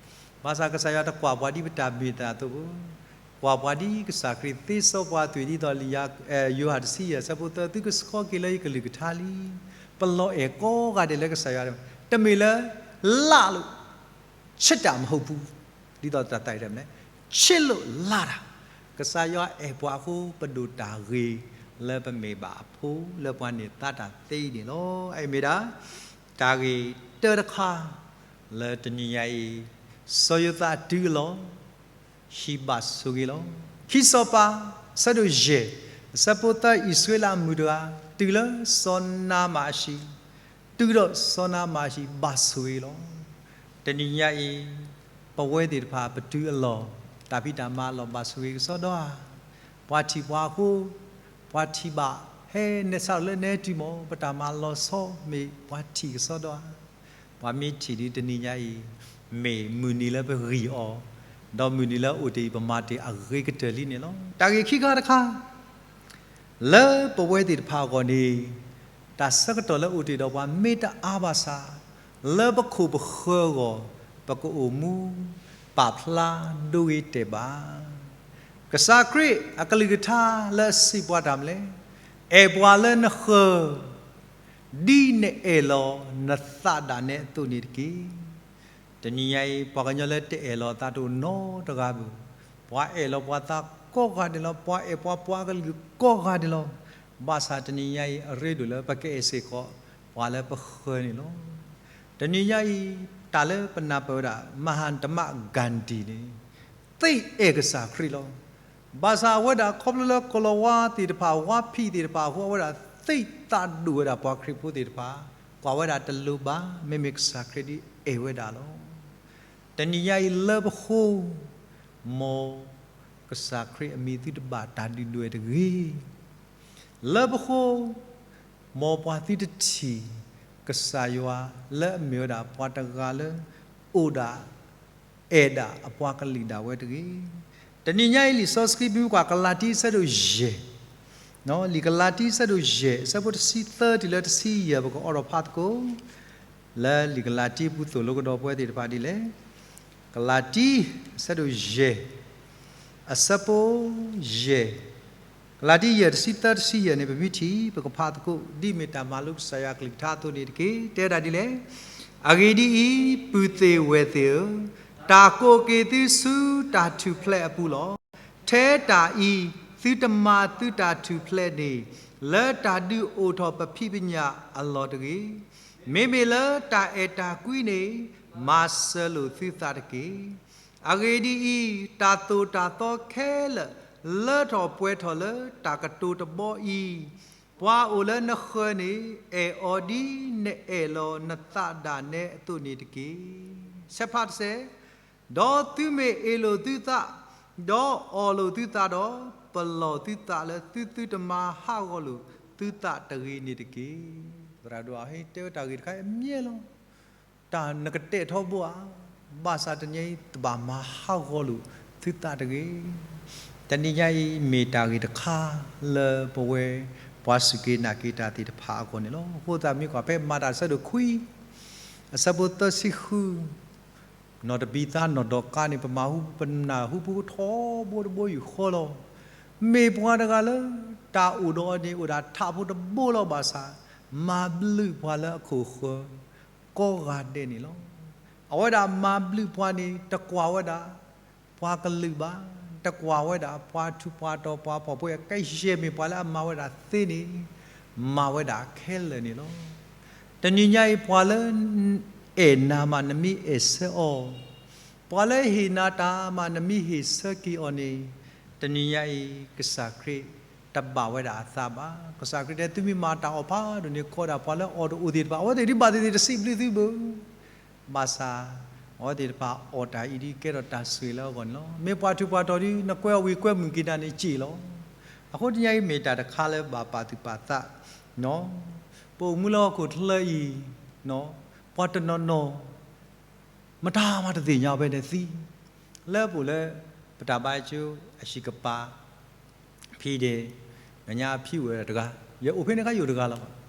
ဘၣ်ဆၣ်ကစၢ်ယွၤတကွၢ်ပှၤဒ်ပတၢ်မ့ၢ်တၢ်အသိးဘၣ်, ကွၢ်ပှၤဒ်ကစၢ်ခရံာ်သ့စီပှၤအသွံၣ် ဒ်သိးလံာ်ယိၤဟၣ်တဆံယဲၢ် အဆၢဖိသၢ သုကဆှီက့ၤလၢယကလုၢ်ကထါလံ. ပလီၤအဲၣ်ကိးဂၤဒဲးလၢကစၢ်ယွၤ, တမ့ၢ်လၢ လၢ်လိာ် ချစ်တာမဟုတ်ဘူး, ဒ်သိးတၢ်သးအံၤတမ့ၢ်, ချစ်လို့လတာ, ကစၢ်ယွၤအဲၣ်ပှၤအဃိ ပဒိၣ်တၢ်ဂ့ၤလၢပမ့ၢ်ဘၣ်အဖိ လၢပှၤန့ၢ်သါတၢ်သ့အံၤန့ၣ်လီၤ. အအံၤမ့ၢ်ဒၣ် တၢ်ဂ့ၢ်တၢတခါ လၢတနံၤညါအံၤ စီၤယိၤသးတုၤအလီၢ် ဟံၣ်ဘၣ်ဆိၣ်ဂ့ၤလီၤ. ခံစီၤပၤ အဆၢဒိၣ်ယဲၢ် အဆၢဖိသၢ အံၣ်စရ့လးအမုၣ်တဂၤ တုၤလၢစီၤနၤမၣ်အဟံၣ်, တုၤဒီးစီၤနၤမၣ်အဟံၣ်ဘၣ်ဆိၣ်ဂ့ၤလီၤ. တနံၤညါအံၤ ပဝဲသ့ၣ်တဖၣ်ပတုၤအလီၢ် တၢ်ဖံးတၢ်မၤအလီၢ်ဘၣ်ဆိၣ်ဂ့ၤကစီဒီဧါ. ပှၤထံၣ်ပှၤအဃိ, ပှၤထံၣ်ဘၣ် ဟဲနဲၣ်ဆါလၢနဲၣ်တုၤမး ပတၢ်မၤလီၤဆီ မ့ၢ်ပှၤထံၣ်ကစီဒီဧါ. ပှၤမ့ၢ်ထံၣ်ဒ်တနံၤညါအံၤ မ့ၢ်မုၢ်နံၤလၢပဂံၢ်အီၤ, ဒီးမုၢ်နံၤလၢအအိၣ်တ့ၢ်အံၤ ပမၤတ့ၢ်အဂ့ၤကတၢၢ်လံန့ၣ်လီၤ. တၢ်ဂ့ၢ်ခံခါတခါ လၢပဝဲသ့ၣ်တဖၣ်အဂီၢ်န့ၣ် တၢ်ဆၢကတီၢ်လၢအအိၣ်တ့ၢ်ဒီးပှၤမ့ၢ်တအါဘၣ်ဆၣ်, လၢပခိၣ်ပဃၢၤအဂီၢ် ပကအိၣ်မူပာ်ဖျါဒိဂ့ၤတဲာ်ဘၣ်. ကစၢ်ခရံာ်အကလုၢ်ကထါလၢအစံးပှၤတၢ်မနုၤလဲၣ်, အဲၣ်ပှၤလၢနဃၢၤ ဒ်နအဲၣ်လီၤနသးဒၣ်နဲအသိးန့ၣ်တက့ၢ်. တနံၤညါအံၤ ပှၤကညီလၢတအဲၣ်လီၤအသးတအိၣ်နီတဂၤဘၣ်. ပှၤအဲၣ်လီၤပှၤသးကိးဂၤဒဲးလီၤ. ပှၤအဲၣ်ပှၤပှၤကလုာ်ကိးဂၤဒဲးလီၤ. ဘၣ်ဆၣ်တနံၤညါအံၤ အရ့ဒိၣ်လၢပကအဲၣ်စ့ၢ်ကီး ပှၤလၢပဃၢၤန့ၣ်လီၤ. တနံၤညါအံၤ တၢ်လၢပနၢ်ပၢၢ်ဝဲဒၣ် မဟၣ်တမး ဂၣ်ဒံၣ်န့ၣ် သ့အဲၣ်ကစၢ်ခရံာ်လီၤ. ဘၣ်ဆၣ်အဝဲဒၣ်ခီဖျိလၢကလီၤဝါသ့ၣ်တဖၣ် ဝါဖံးသ့ၣ်တဖၣ်အဃိ အဝဲဒၣ်သ့သးဒိၣ်ဝဲဒၣ်ပှၤခရံာ်ဖိသ့ၣ်တဖၣ်, ကွၢ်ဝဲဒၣ်တလိၤဘၣ်, မ့မ့ၢ်ကစၢ်ခရံာ်ဒ်အဲၣ်ဝဲဒၣ်လီၤ. တနံၤညါအံၤလၢပဃိ, မ်ကစၢ်ခရံာ်အမံၤသုတဘၣ်တၢ်ဒုၣ်ဒွဲၣ်တဂ့ၤ. လၢပဃိ, မ်ပှၤသုတထံၣ် ကစၢ်ယွၤလၢအမ့ၢ်ဝဲဒၣ်ပှၤတဂၤလၢ အိၣ်ဒၣ် အဲၣ်ဒၣ်အပှၤကလုာ်ဒၣ်ဝဲတဂ့ၤ. တနံၤညါအံၤလံာ်စီဆှံပမ့ၢ်ကွၢ်ကလၤတံ အဆၢဒိၣ်ယဲၢ်, လံာ်ကလၤတံ အဆၢဒိၣ်ယဲၢ် အဆၢဖိတဆံသၢတုၤလၢတဆံယဲၢ် ပကအိးထီၣ်ဖးသကိး, လၢလံာ်ကလၤတံအပူၤသိၣ်လိကဒီးပဝဲသ့ၣ်တဖၣ်ဒ်လဲၣ်. ကလၤတံ အဆၢဒိၣ်ယဲၢ် အဆၢဖိယဲၢ်, ကလၤတံယဲၢ် တဆံသၢ တဆံယဲၢ်န့ၣ် ပမ့ၢ်ထံၣ် ပကဖးသကိး ဒ်မ့ၢ်တၢ်မၤလိကစၢ်ယွၤကလုၢ်ကထါအသိးန့ၣ်တက့ၢ်. တဲဒၣ်ဒ်လဲၣ်, အဂ့ၢ်ဒ်အံၤ, ပုၢ်သ့ၣ်ဝဲၢ်သ့ၣ်ဧၢ, တၢ်ကိးက့ၤသုဆူတၢ်ထူၣ်ဖျဲးအပူၤလီၤ. ထဲတၢ်အံၤ, သုတမၤသုတၢ်ထူၣ်ဖျဲးန့ၣ် လၢတၢ်ဒုးအိၣ်ထီၣ်ပဖံးပညၣ်အလီၢ်တဂ့ၤ. မ့မ့ၢ်လၢတၢ်အဲၣ်တၢ်ကွံန့ၣ် မၤစၢၤလိာ်သုသးတက့ၢ်. အဂ့ၢ်ဒ်အံၤ, တၢ်သိၣ်တၢ်သီခဲလၢာ် လၢထီၣ်ပှဲၤထီၣ်လၢတၢ်ကတိၤတဘီအံၤ, ပှၤအိၣ်လၢနဃၢၤန့ၣ် အဲၣ်အီၤဒ်နအဲၣ်လီၤနသးဒၣ်နဲအသိးန့ၣ်တက့ၢ်. ဆဲးဖးတစဲး, ဒီးသုမ့ၢ်အ့ၣ်လိာ်သုသး, ဒီးအီၣ်လိာ်သုသးဒီး, ပလီၢ်သုသးလၢသုသုတမၤဟးဂီၤလိာ်သုသးတဂ့ၤန့ၣ်တက့ၢ်. သရၣ်ဒိၣ်အဟ့ၣ်တဲဝဲတၢ်ဂ့ၢ်တခါအံၤအမြဲလီၤ. တၢ်နကတဲာ်ထီဘိဧါ, ဘၣ်ဆၣ်တနံၤအံၤတဘၣ်မၤဟးဂီၤလိာ်သုသးတဂ့ၤ. တနံၤညါအံၤမ့ၢ်တၢ်ဂ့ၢ်တခါလၢပဝဲ ပှၤစူၢ်က့ၤနာ်က့ၤတၢ်သ့ၣ်တဖၣ်အဂီၢ်န့ၣ်လီၤ. အဃိသတးမ့ၢ်ကွၢ်ဖဲမၤတၢ်ဆၢဒိၣ်ခွံ အဆၢဖိသၢဆံဃု နီၢ်တဘံၤသါနီၢ်ဒီကါန့ၣ် ပမၤဟူပနၢ်ဟူပူကထီဘိတဘိယူၢ်ဃီလီၤ. မ့ၢ်ပှၤတဂၤလၢ တၢ်အိၣ်ဒီးအီၤန့ၣ် အိၣ်ဒၣ်ထးဖိတဘိလီၤဘၣ်ဆၣ် မၤဘျုးပှၤလၢအခိၣ်ဃၢၤ ကိးဂၤဒဲးန့ၣ်လီၤ. အဝဲဒၣ်မၤဘျုးပှၤန့ၣ် တကွၢ်ဝဲဒၣ် ပှၤကလုာ်ဘၣ်, တကွၢ်ဝဲဒၣ်ပှၤထူးပှၤတီၤ ပှၤဖှီၣ်ဖိ ကယဲၢ်မ့ၢ်ပှၤလၢအမၤဝဲဒၣ်သ့န့ၣ် မၤဝဲဒၣ်ခဲလၢာ်န့ၣ်လီၤ. တနံၤညါအံၤ ပှၤလၢ အဲၣ်နၤမး နမ့ၢ်အဲၣ်ဆၢအီၤ, ပှၤလၢဟ့ၣ်နၤတၢ်မး နမ့ၢ်ဟ့ၣ်ဆၢက့ၤအီၤန့ၣ် တနံၤညါအံၤ ကစၢ်ခရံာ်တဘၣ်ဝဲဒၣ်အသးဘၣ်. ကစၢ်ခရံာ်တဲ သုမ့ၢ်မၤတၢ်အီၣ်ဖးဒိၣ်န့ၣ် ကိးဒၣ်ပှၤလၢအီၣ်တအိၣ်သ့ၣ်တဖၣ် အဝဲသ့ၣ်ဒ်ဘၣ်သ့ၣ်သ့ၣ် တစံးဘျုးသုဘၣ်. ဘၣ်ဆၣ် အဝဲသ့ၣ်တဖၣ်အီၣ်တၢ်အံၤဒ်ကဲထီၣ်တၢ်ဆိၣ်ဂ့ၤလၢအဂီၢ်န့ၣ်လီၤ. မ့ၢ်ပှၤထူးပှၤတီၤဒ် နကွဲအီၤဝံၤကွဲမုာ်က့ၤနၤန့ၣ်စ့ၢ်လီၤ. အဃိတနံၤညါအံၤမ့ၢ်တၢ်တခါလၢဘၣ်ပာ်သူၣ်ပာ်သး ပအိၣ်မူလၢဟီၣ်ခိၣ်ချၢအံၤ ပှၤတနီၤနီၤ မတၤမးတသ့ၣ်ညါအီၤဖဲန့ၣ်သံ, လၢပအိၣ်လၢ ပတၢ်ဘါယွၤအဟံၣ်ကပၤ ဖံဒဲး, နညါဖံအိၣ်ဝဲဒၣ်တဂၤ, ယအိၣ်ဖဲန့ၣ်ခါယအိၣ်တဂၤလီၤ.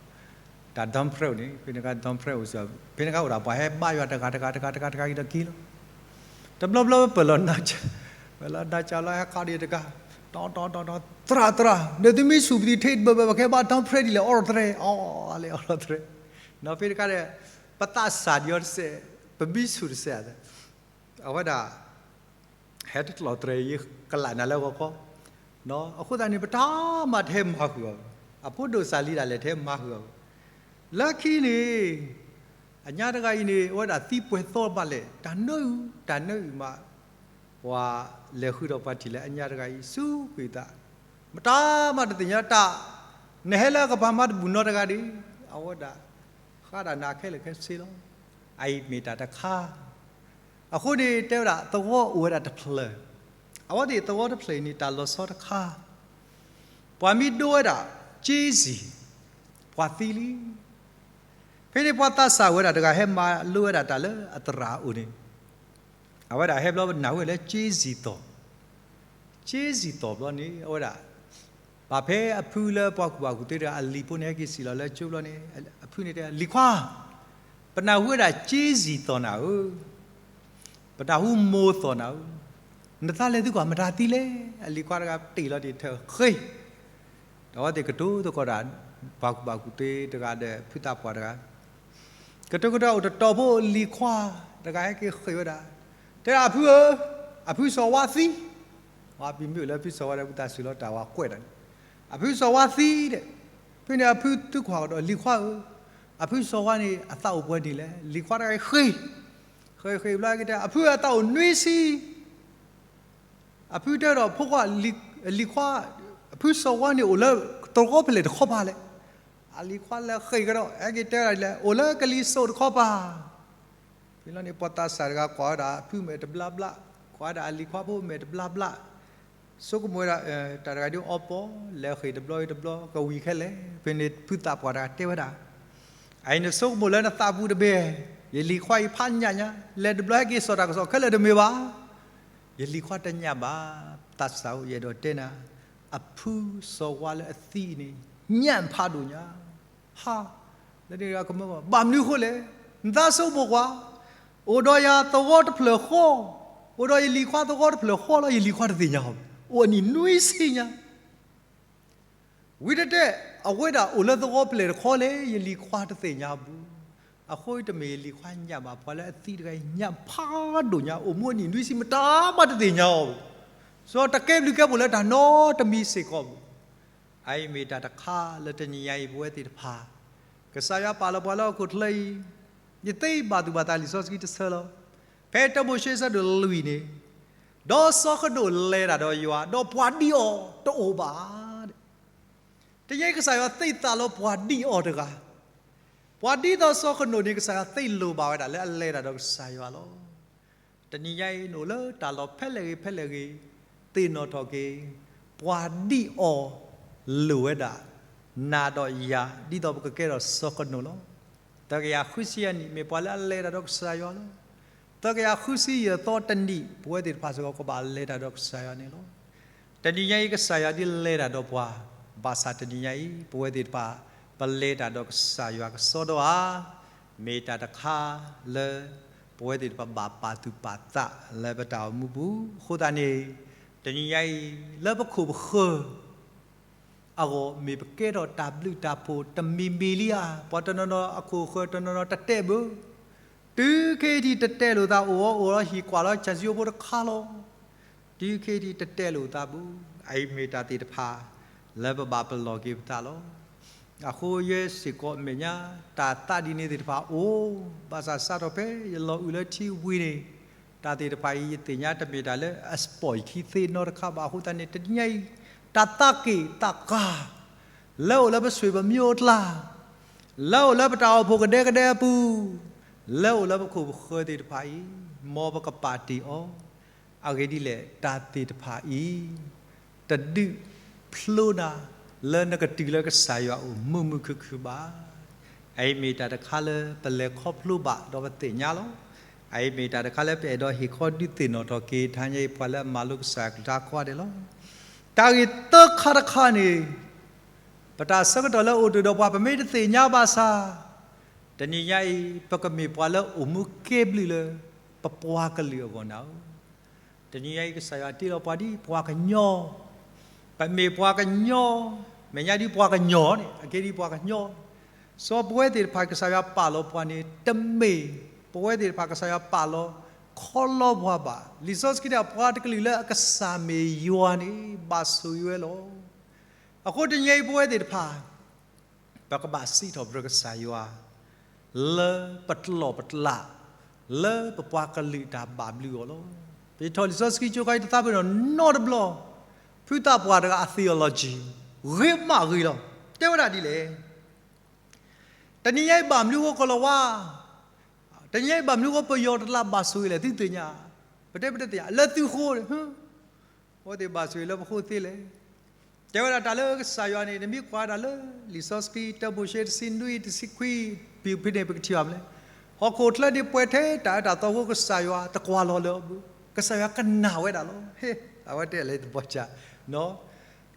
တၢ် dumb prayer န့ၣ် ဖဲန့ၣ်ခါ dumb prayer အိၣ်စ့ၢ် ဖဲန့ၣ်ခါအိၣ်ဒၣ်ပှၤဟဲဘါယွၤတဂၤတဂၤတဂၤတဂၤတဂၤက့ၤဒီးက့ၤလီၤ. တဘျီဘျီပၢၢ်လီၤနါ, ပၢၢ်လီၤနါကၢ်လီၤတဂၤ, တီတီတီတီ သရၣ်သရၣ် ဒီးသုမ့ၢ်ဆူၣ်ပသံးထဲတဘၢဘၢ ပကဟဲဘါ dumb prayer ဒ်လဲၣ် အီၣ်တြဲၤ အီၣ်လဲၣ်အီၣ်တြဲၤ, ဒီးဖဲန့ၣ်ခါဒီး ပသးစၢ်ဒံးအီၤတစဲး, ပမ့ၢ်ဆူၣ်တစဲး အဝဲဒၣ် ဟဲတကျီၢ်တြဲၤ ယကလးနၤလၢဂီၤခီ, အဃိသတးန့ၣ် ပတၢ်မၤတဟဲမၤဃုာ်အီၤ, အဖိဒိၣ်စၢ်လံဒၣ်လဲာ် တဟဲမၤဃုာ်အီၤ, လၢခံန့ၣ် အညါတဂၤအံၤန့ၣ် အဝဲဒၣ်သံပှဲၤသီဘၣ်လဲၣ်, တၢ်နၢအုၣ် တၢ်နၢအုၣ်မး, ပှၤလဲၤဃုာ်ဒီးပှၤထံၣ်လၢအညါတဂၤအံၤ ဆူကွံာ်သး, မတၤမးတသ့ၣ်ညါတၢ်, နဟဲလၢကပၤမၤတဘူၣ်နီတဂၤဒံး, အဝဲဒၣ် ဃးဒၣ်နၤခဲလၢာ်ခဲဆ့လီၤ. အအံၤမ့ၢ်တၢ်တခါ အဃိန့ၣ်တဲဝဲဒၣ် သဝီအိၣ်ဝဲဒၣ်တဖျၢၣ်, အဝဲသ့ၣ်သဝီတဖျၢၣ်အံၤန့ၣ် တၢ်လီၤဆီတခါ, ပှၤမ့ၢ်ဒိဝဲဒၣ် က့စံၣ်, ပှၤသံလံ. ဖဲန့ၣ်ပှၤသးစၢ်ဝဲဒၣ်တဂၤ ဟဲမၤလိဝဲဒၣ်တၢ်လၢအသရၣ်အအိၣ်န့ၣ်, အဝဲဒၣ်ဟဲဘျီပနၢ်ဟူဝဲလၢက့စံၣ်သီၣ်, က့စံၣ်သီၣ်ဘျီန့ၣ် အဝဲဒၣ် ဘၣ်ဖဲအဖုလၢပှၤကူၣ်ဘၣ်ကူၣ်သ့တဂၤ အလံၤဖိန့ၣ် ဟဲက့ၤစံၣ်လီၤလၢကၠိဘျီန့ၣ်, အဖုန့ၣ်တဲ လံၤခွါ, ပနၢ်ဟူဝဲဒၣ်က့စံၣ်သီၣ်နၤဧၢ, ပနၢ်ဟူမိၢ်သီၣ်နၤဧၢ, နသးလဲၤသုကွၢ်မတၤသံလဲၣ်. အလံၤခွါတဂၤတ့ၢ်လီၤတ့ၢ်ထၢၣ်ဃ့, ဒီးအဝဲသ့ၣ်ကတိၤသကိးဒၣ် ပှၤကူၣ်ဘၣ်ကူၣ်သ့တဂၤဒီးဖုသးပှၢ်တဂၤ ကတိၤကဒီးအိၣ်တတီၤဖိ လံၤခွါတဂၤဟဲက့ၤဃ့ဝဲဒၣ်, တဲဒၣ်အဖုဧၢ, အဖုစီၤဝါသံ, ပှၤပံၤမ့ၢ်အိၣ်လၢဖုစီၤဝါဒီး ဖုသးစူၤလီၤတၢ်ဝၤကွဲးဒီးန့ၣ်, အဖုစီၤဝါသံဒီး, ဖဲန့ၣ်အဖုသုကွၢ်ကဒီး လံၤခွါဧၢ, အဖုစီၤဝါန့ၣ် အသးအိၣ်ပှဲၤနံၣ်လဲၣ်. လံၤခွါတဂၤဃ့, ဃ့ဃ့ဘျီကတဲ အဖုအသးအိၣ်နွံဆံ အဖုတဲဒီးဖိခွါ, လံၤခွါ, အဖုစီၤဝါန့ၣ်အိၣ်လၢသဝီဖဲလဲၣ်တခီပၤလဲၣ်. အလံၤခွါလဲၤဃ့ကဒီး ဟဲက့ၤတဲဒ်လဲၣ်, အိၣ်လၢကလံၤစိးတခီပၤ. ဖဲလီၤန့ၣ် ပှၤသးစၢ်တဂၤကွၢ်ဝဲဒၣ်အဖုမဲာ်တဘျါဘျါ, ကွၢ်ဝဲဒၣ်အလံၤခွါဖိမဲာ်တဘျါဘျါ, ဆိကမိၣ်ဝဲဒၣ် တၢ်တဂၤဒ်အီပီ, လဲၤဃ့ၢ်တဘျီအံၤတဘျီ ကဝံၤခဲလၢာ်. ဖဲန့ၣ်ဖုသးပှၢ်တဂၤတဲဝဲဒၣ်, အအံၤနဆိကမိၣ်လၢနသးပူၤတဘ့ၣ်, ယလံၤခွါအံၤဖးညၣ်ညါ, လဲၤတဘျီဟဲက့ၤစိာ်တၢ်ကစီၣ်ခဲလၢာ်တမ့ၢ်ဘၣ်. ယလံၤခွါတညၣ်ဘၣ်, သးစၢ်ဧၢ ယအဲၣ်ဒိးတဲနၤ, အဖုစီၤဝါလၢအသံန့ၣ် ညၣ်ဖးဒိၣ်ညါ, ဟါ, လၢန့ၣ်ကမၢဘၣ်မနုၤအဃိလဲၣ်, နသးဆိကမိၣ်ကွၢ်, အိၣ်ဒီးယၤသဝီတဖျၢၣ်ဃီ, အိၣ်ဒီးယလံၤခွါသဝီတဖျၢၣ်ဃီလီၤ, ယလံၤခွါတသ့ၣ်ညါအီၤ, အိၣ်အနံၣ်နွံဆံညါ ဝံၤတတဲ, အဝဲဒၣ်အိၣ်လၢသဝီဖဲလဲၣ်တခီလဲၣ်, ယလံၤခွါတသ့ၣ်ညါဘူး. အဃိတမ့ၢ်ယလံၤခွါညၣ်ဘၣ်, ပှၤလၢအသံတဂၤအံၤ ညၣ်ဖးဒိၣ်ညါ, အိၣ်မူအနံၣ်နွံဆံ မတၤမးတသ့ၣ်ညါအီၤဘၣ်. စီၤတကဲဘျုးကဲဖှိၣ်လၢတၢ်နီတမံၤစ့ၢ်ကီးဘၣ်. အအံၤမ့ၢ်တၢ်တခါလၢတနံၤညါအံၤ ပဝဲသ့ၣ်တဖၣ် ကစၢ်ယွၤပာ်လီၤပှၤလၢဟီၣ်ခိၣ်ချၢအံၤ, ယသ့ဘၣ်သူၣ်ဘၣ်သးလံာ်စီဆှံတဆၢလီၤ. ဖဲတၢမိၤၡ့ဆၢဒိၣ်လွံၢ်န့ၣ်, ဒီးစီၤဃနိၣ်လဲၤတၢ်ဒီးယွၤ, ဒီးပှၤဒံးအီၤတအိၣ်ဘၣ်. တနံၤညါအံၤ ကစၢ်ယွၤသ့သးလီပှၤဒံးအီၤတဂၤ, ပှၤဒ်သိးစီၤဃနိၣ်န့ၣ် ကစၢ်ယွၤသ့လိၣ်ဘၣ်ဝဲဒၣ်လၢအလဲၤတၢ်ဒီးကစၢ်ယွၤလီၤ. တနံၤညါအံၤ နအိၣ်လၢတၢ်လီၢ်ဖဲလဲၣ်ဂ့ၤဖဲလဲၣ်ဂ့ၤ, သ့ၣ်နီၣ်ထီၣ်က့ၤ, ပှၤဒံးအီၤလိၣ်ဝဲဒၣ် နၤဒီးယၤ ဒ်သိးပကကဲထီၣ်စီၤဃနိၣ်လီၤ. သၢကယၤဃုဆံယဲၢ်နံၣ် မ့ၢ်ပှၤလၢအလဲၤတၢ်ဒီးကစၢ်ယွၤလီၤ. သၢကယၤဃုဆံယဲၢ်သီတနံၣ် ပဝဲသ့ၣ်တဖၣ်စ့ၢ်ကီး ကဘၣ်လဲၤတၢ်ဒီးကစၢ်ယွၤန့ၣ်လီၤ. တနံၤညါအံၤကစၢ်ယွၤဒ်လဲၤတၢ်ဒီးပှၤ, ဘၣ်ဆၣ်တနံၤညါအံၤ ပဝဲသ့ၣ်တဖၣ် ပလဲၤတၢ်ဒီးကစၢ်ယွၤကစီဒီဧါ, မ့ၢ်တၢ်တခါလၢ ပဝဲသ့ၣ်တဖၣ်ဘၣ်ပာ်သူၣ်ပာ်သးလၢပတၢ်အိၣ်မူပူၤ. အဃိသတးန့ၣ် တနံၤညါအံၤ လၢပခိၣ်ပဃၢၤ အဂီၢ်မ့ၢ်ပကဲထီၣ်တၢ်ဘျုးတၢ်ဖှိၣ် တမံၤမံၤလံဧါ. ပှၤတနီၤနီၤအခိၣ်အဃၢၤတနီၤနီၤတတဲဘၣ်. တုၤခဲအံၤထံၣ်တတဲလိာ်သး အိၣ်အီၤအိၣ်လီၤ ဟံၣ်ကွၢ်လီၤ ဆၣ်စံၣ်အိၣ်ဖိတခါလီၤ. တုၤခဲအံၤထံၣ်တတဲလိာ်သးဘၣ်. အအံၤမ့ၢ်တၢ်သ့ၣ်တဖၣ် လၢပဘၣ်ပလီၢ်က့ၤပသးလီၤ. အဃိယဲစ့ၢ်ကီးအမဲာ်ညါ တၢ်သးဒ်န့ၣ်သ့ၣ်တဖၣ်အိၣ်, ဘၣ်ဆၣ်စးထီၣ်ဖဲယလီၤအုၣ်လၢထံဝံၤန့ၣ် တၢ်သ့ၣ်တဖၣ်အံၤ ယသ့ၣ်ညါတမ့ၢ်တၢ်လၢအစပီၢ်ယခံသ့နီတခါဘၣ်. အဃိသတးန့ၣ် တနံၤညါအံၤ တၢ်သးက့ၣ်သးကါ လၢအိၣ်လၢပဆွေပမျိုးအကျါ, လၢအိၣ်လၢပတၢ်အိၣ်ဖှိၣ်ကဒဲကဒဲအပူၤ, လၢအိၣ်လၢပခိၣ်ပဃၢၤသ့ၣ်တဖၣ်အံၤ မ်ပကပာ်တ့ၢ်အီၤ. အဂ့ၢ်ဒ်လဲၣ်, တၢ်သ့ၣ်တဖၣ်အံၤ တဒုးဖျိနၤ လၢနကတုၤလၢကစၢ်ယွၤအအိၣ်မုာ်မုာ်ခုၣ်ခုၣ်ဘၣ်. အအံၤမ့ၢ်တၢ်တခါလၢပလဲၤခီဖျိဘၣ်ဒီးပသ့ၣ်ညါလီၤ. အအံၤမ့ၢ်တၢ်တခါလၢပအဲၣ်ဒိးဟ့ၣ်ခီဒုးသ့ၣ်နီၣ်ထီၣ်က့ၤ တနံၤညါအံၤ ပှၤလၢအမၤလိကစၢ်ယွၤအကလုၢ်ကထါကိးဂၤဒဲးလီၤ. တၢ်ဂ့ၢ်သၢခါတခါန့ၣ် ပတၢ်ဆၢကတီၢ်လၢအိၣ်တ့ၢ်ဒီးပှၤ ပမ့ၢ်တသ့ၣ်ညါဘၣ်ဆၣ်, တနံၤညါအံၤ ပကမ့ၢ်ပှၤလၢအိၣ်မူကဲဘျုးလၢ ပပှၤကလုာ်အဂီၢ်နၤဧၢ. တနံၤညါအံၤ ကစၢ်ယွၤတ့လီၤပှၤဒ်ပှၤကညီ, ပမ့ၢ်ပှၤကညီ, မဲာ်ညါဒ်ပှၤကညီန့ၣ် အကဲဒ်ပှၤကညီ, စီၤပဝဲသ့ၣ်တဖၣ်ကစၢ်ယွၤပာ်လီၤပှၤန့ၣ် တမ့ၢ်ပဝဲသ့ၣ်တဖၣ်ကစၢ်ယွၤပာ်လီၤခီလီပှၤဘၣ်. လံာ်စီဆှံတဲ ပှၤတကလုာ်လၢအကစၢ်မ့ၢ်ယွၤန့ၣ် ဘၣ်ဆိၣ်ဂ့ၤဝဲလီၤ. အဃိတနံၤညါအံၤပဝဲသ့ၣ်တဖၣ် ပကဘၣ်စံးထီၣ်ပတြၢၤကစၢ်ယွၤ လၢပတလီၢ်ပတလး လၢပပှၤကလုာ်တၢ်ဘၣ်ဘျုးအဂီၢ်လီၤ. ပထီၣ်လံာ်စီဆှံကၠိခါအံၤတသးပ့ၤနီၣ်နီတဘျီ, ဖုသးပှၢ်တဂၤအ theology ဂ့ၤမးဂ့ၤလီၤ. တဲဝဲဒၣ်ဒ်လဲၣ်, တနံၤညါအံၤဘၣ်မနုၤအဃိကလီၤဝါ, တနံၤညါအံၤဘၣ်မနုၤအဃိပယီၤတလးဘၣ်ဆိၣ်ဂ့ၤလဲၣ် သုသ့ၣ်ညါ, ပတဲပတသ့ၣ်ညါ လၢသုဃိန့ၣ် အဝဲသ့ၣ်ဘၣ်ဆိၣ်ဂ့ၤလၢပဃိသ့လဲၣ်. တဲဝဲဒၣ်တၢ်လၢကစၢ်ယွၤန့ၣ် နမ့ၢ်ကွၢ်ဒၣ်လၢ လံာ်စီဆှံ တၢမိၤၡ့ တဆံနွံ တဆံခွံ ဖဲန့ၣ် ပကထံၣ်ဘၣ်မနုၤလဲၣ်, ဟီၣ်ခိၣ်ချၢန့ၣ်ပှဲၤထဲတၢ်အၢတၢ်သီအဃိ ကစၢ်ယွၤတကွၢ်လီၤလၢၤဘၣ်, ကစၢ်ယွၤကနၣ်ဝဲဒၣ်လီၤ. ဟ့, အဝဲတဲလၢတဘီကၢ်,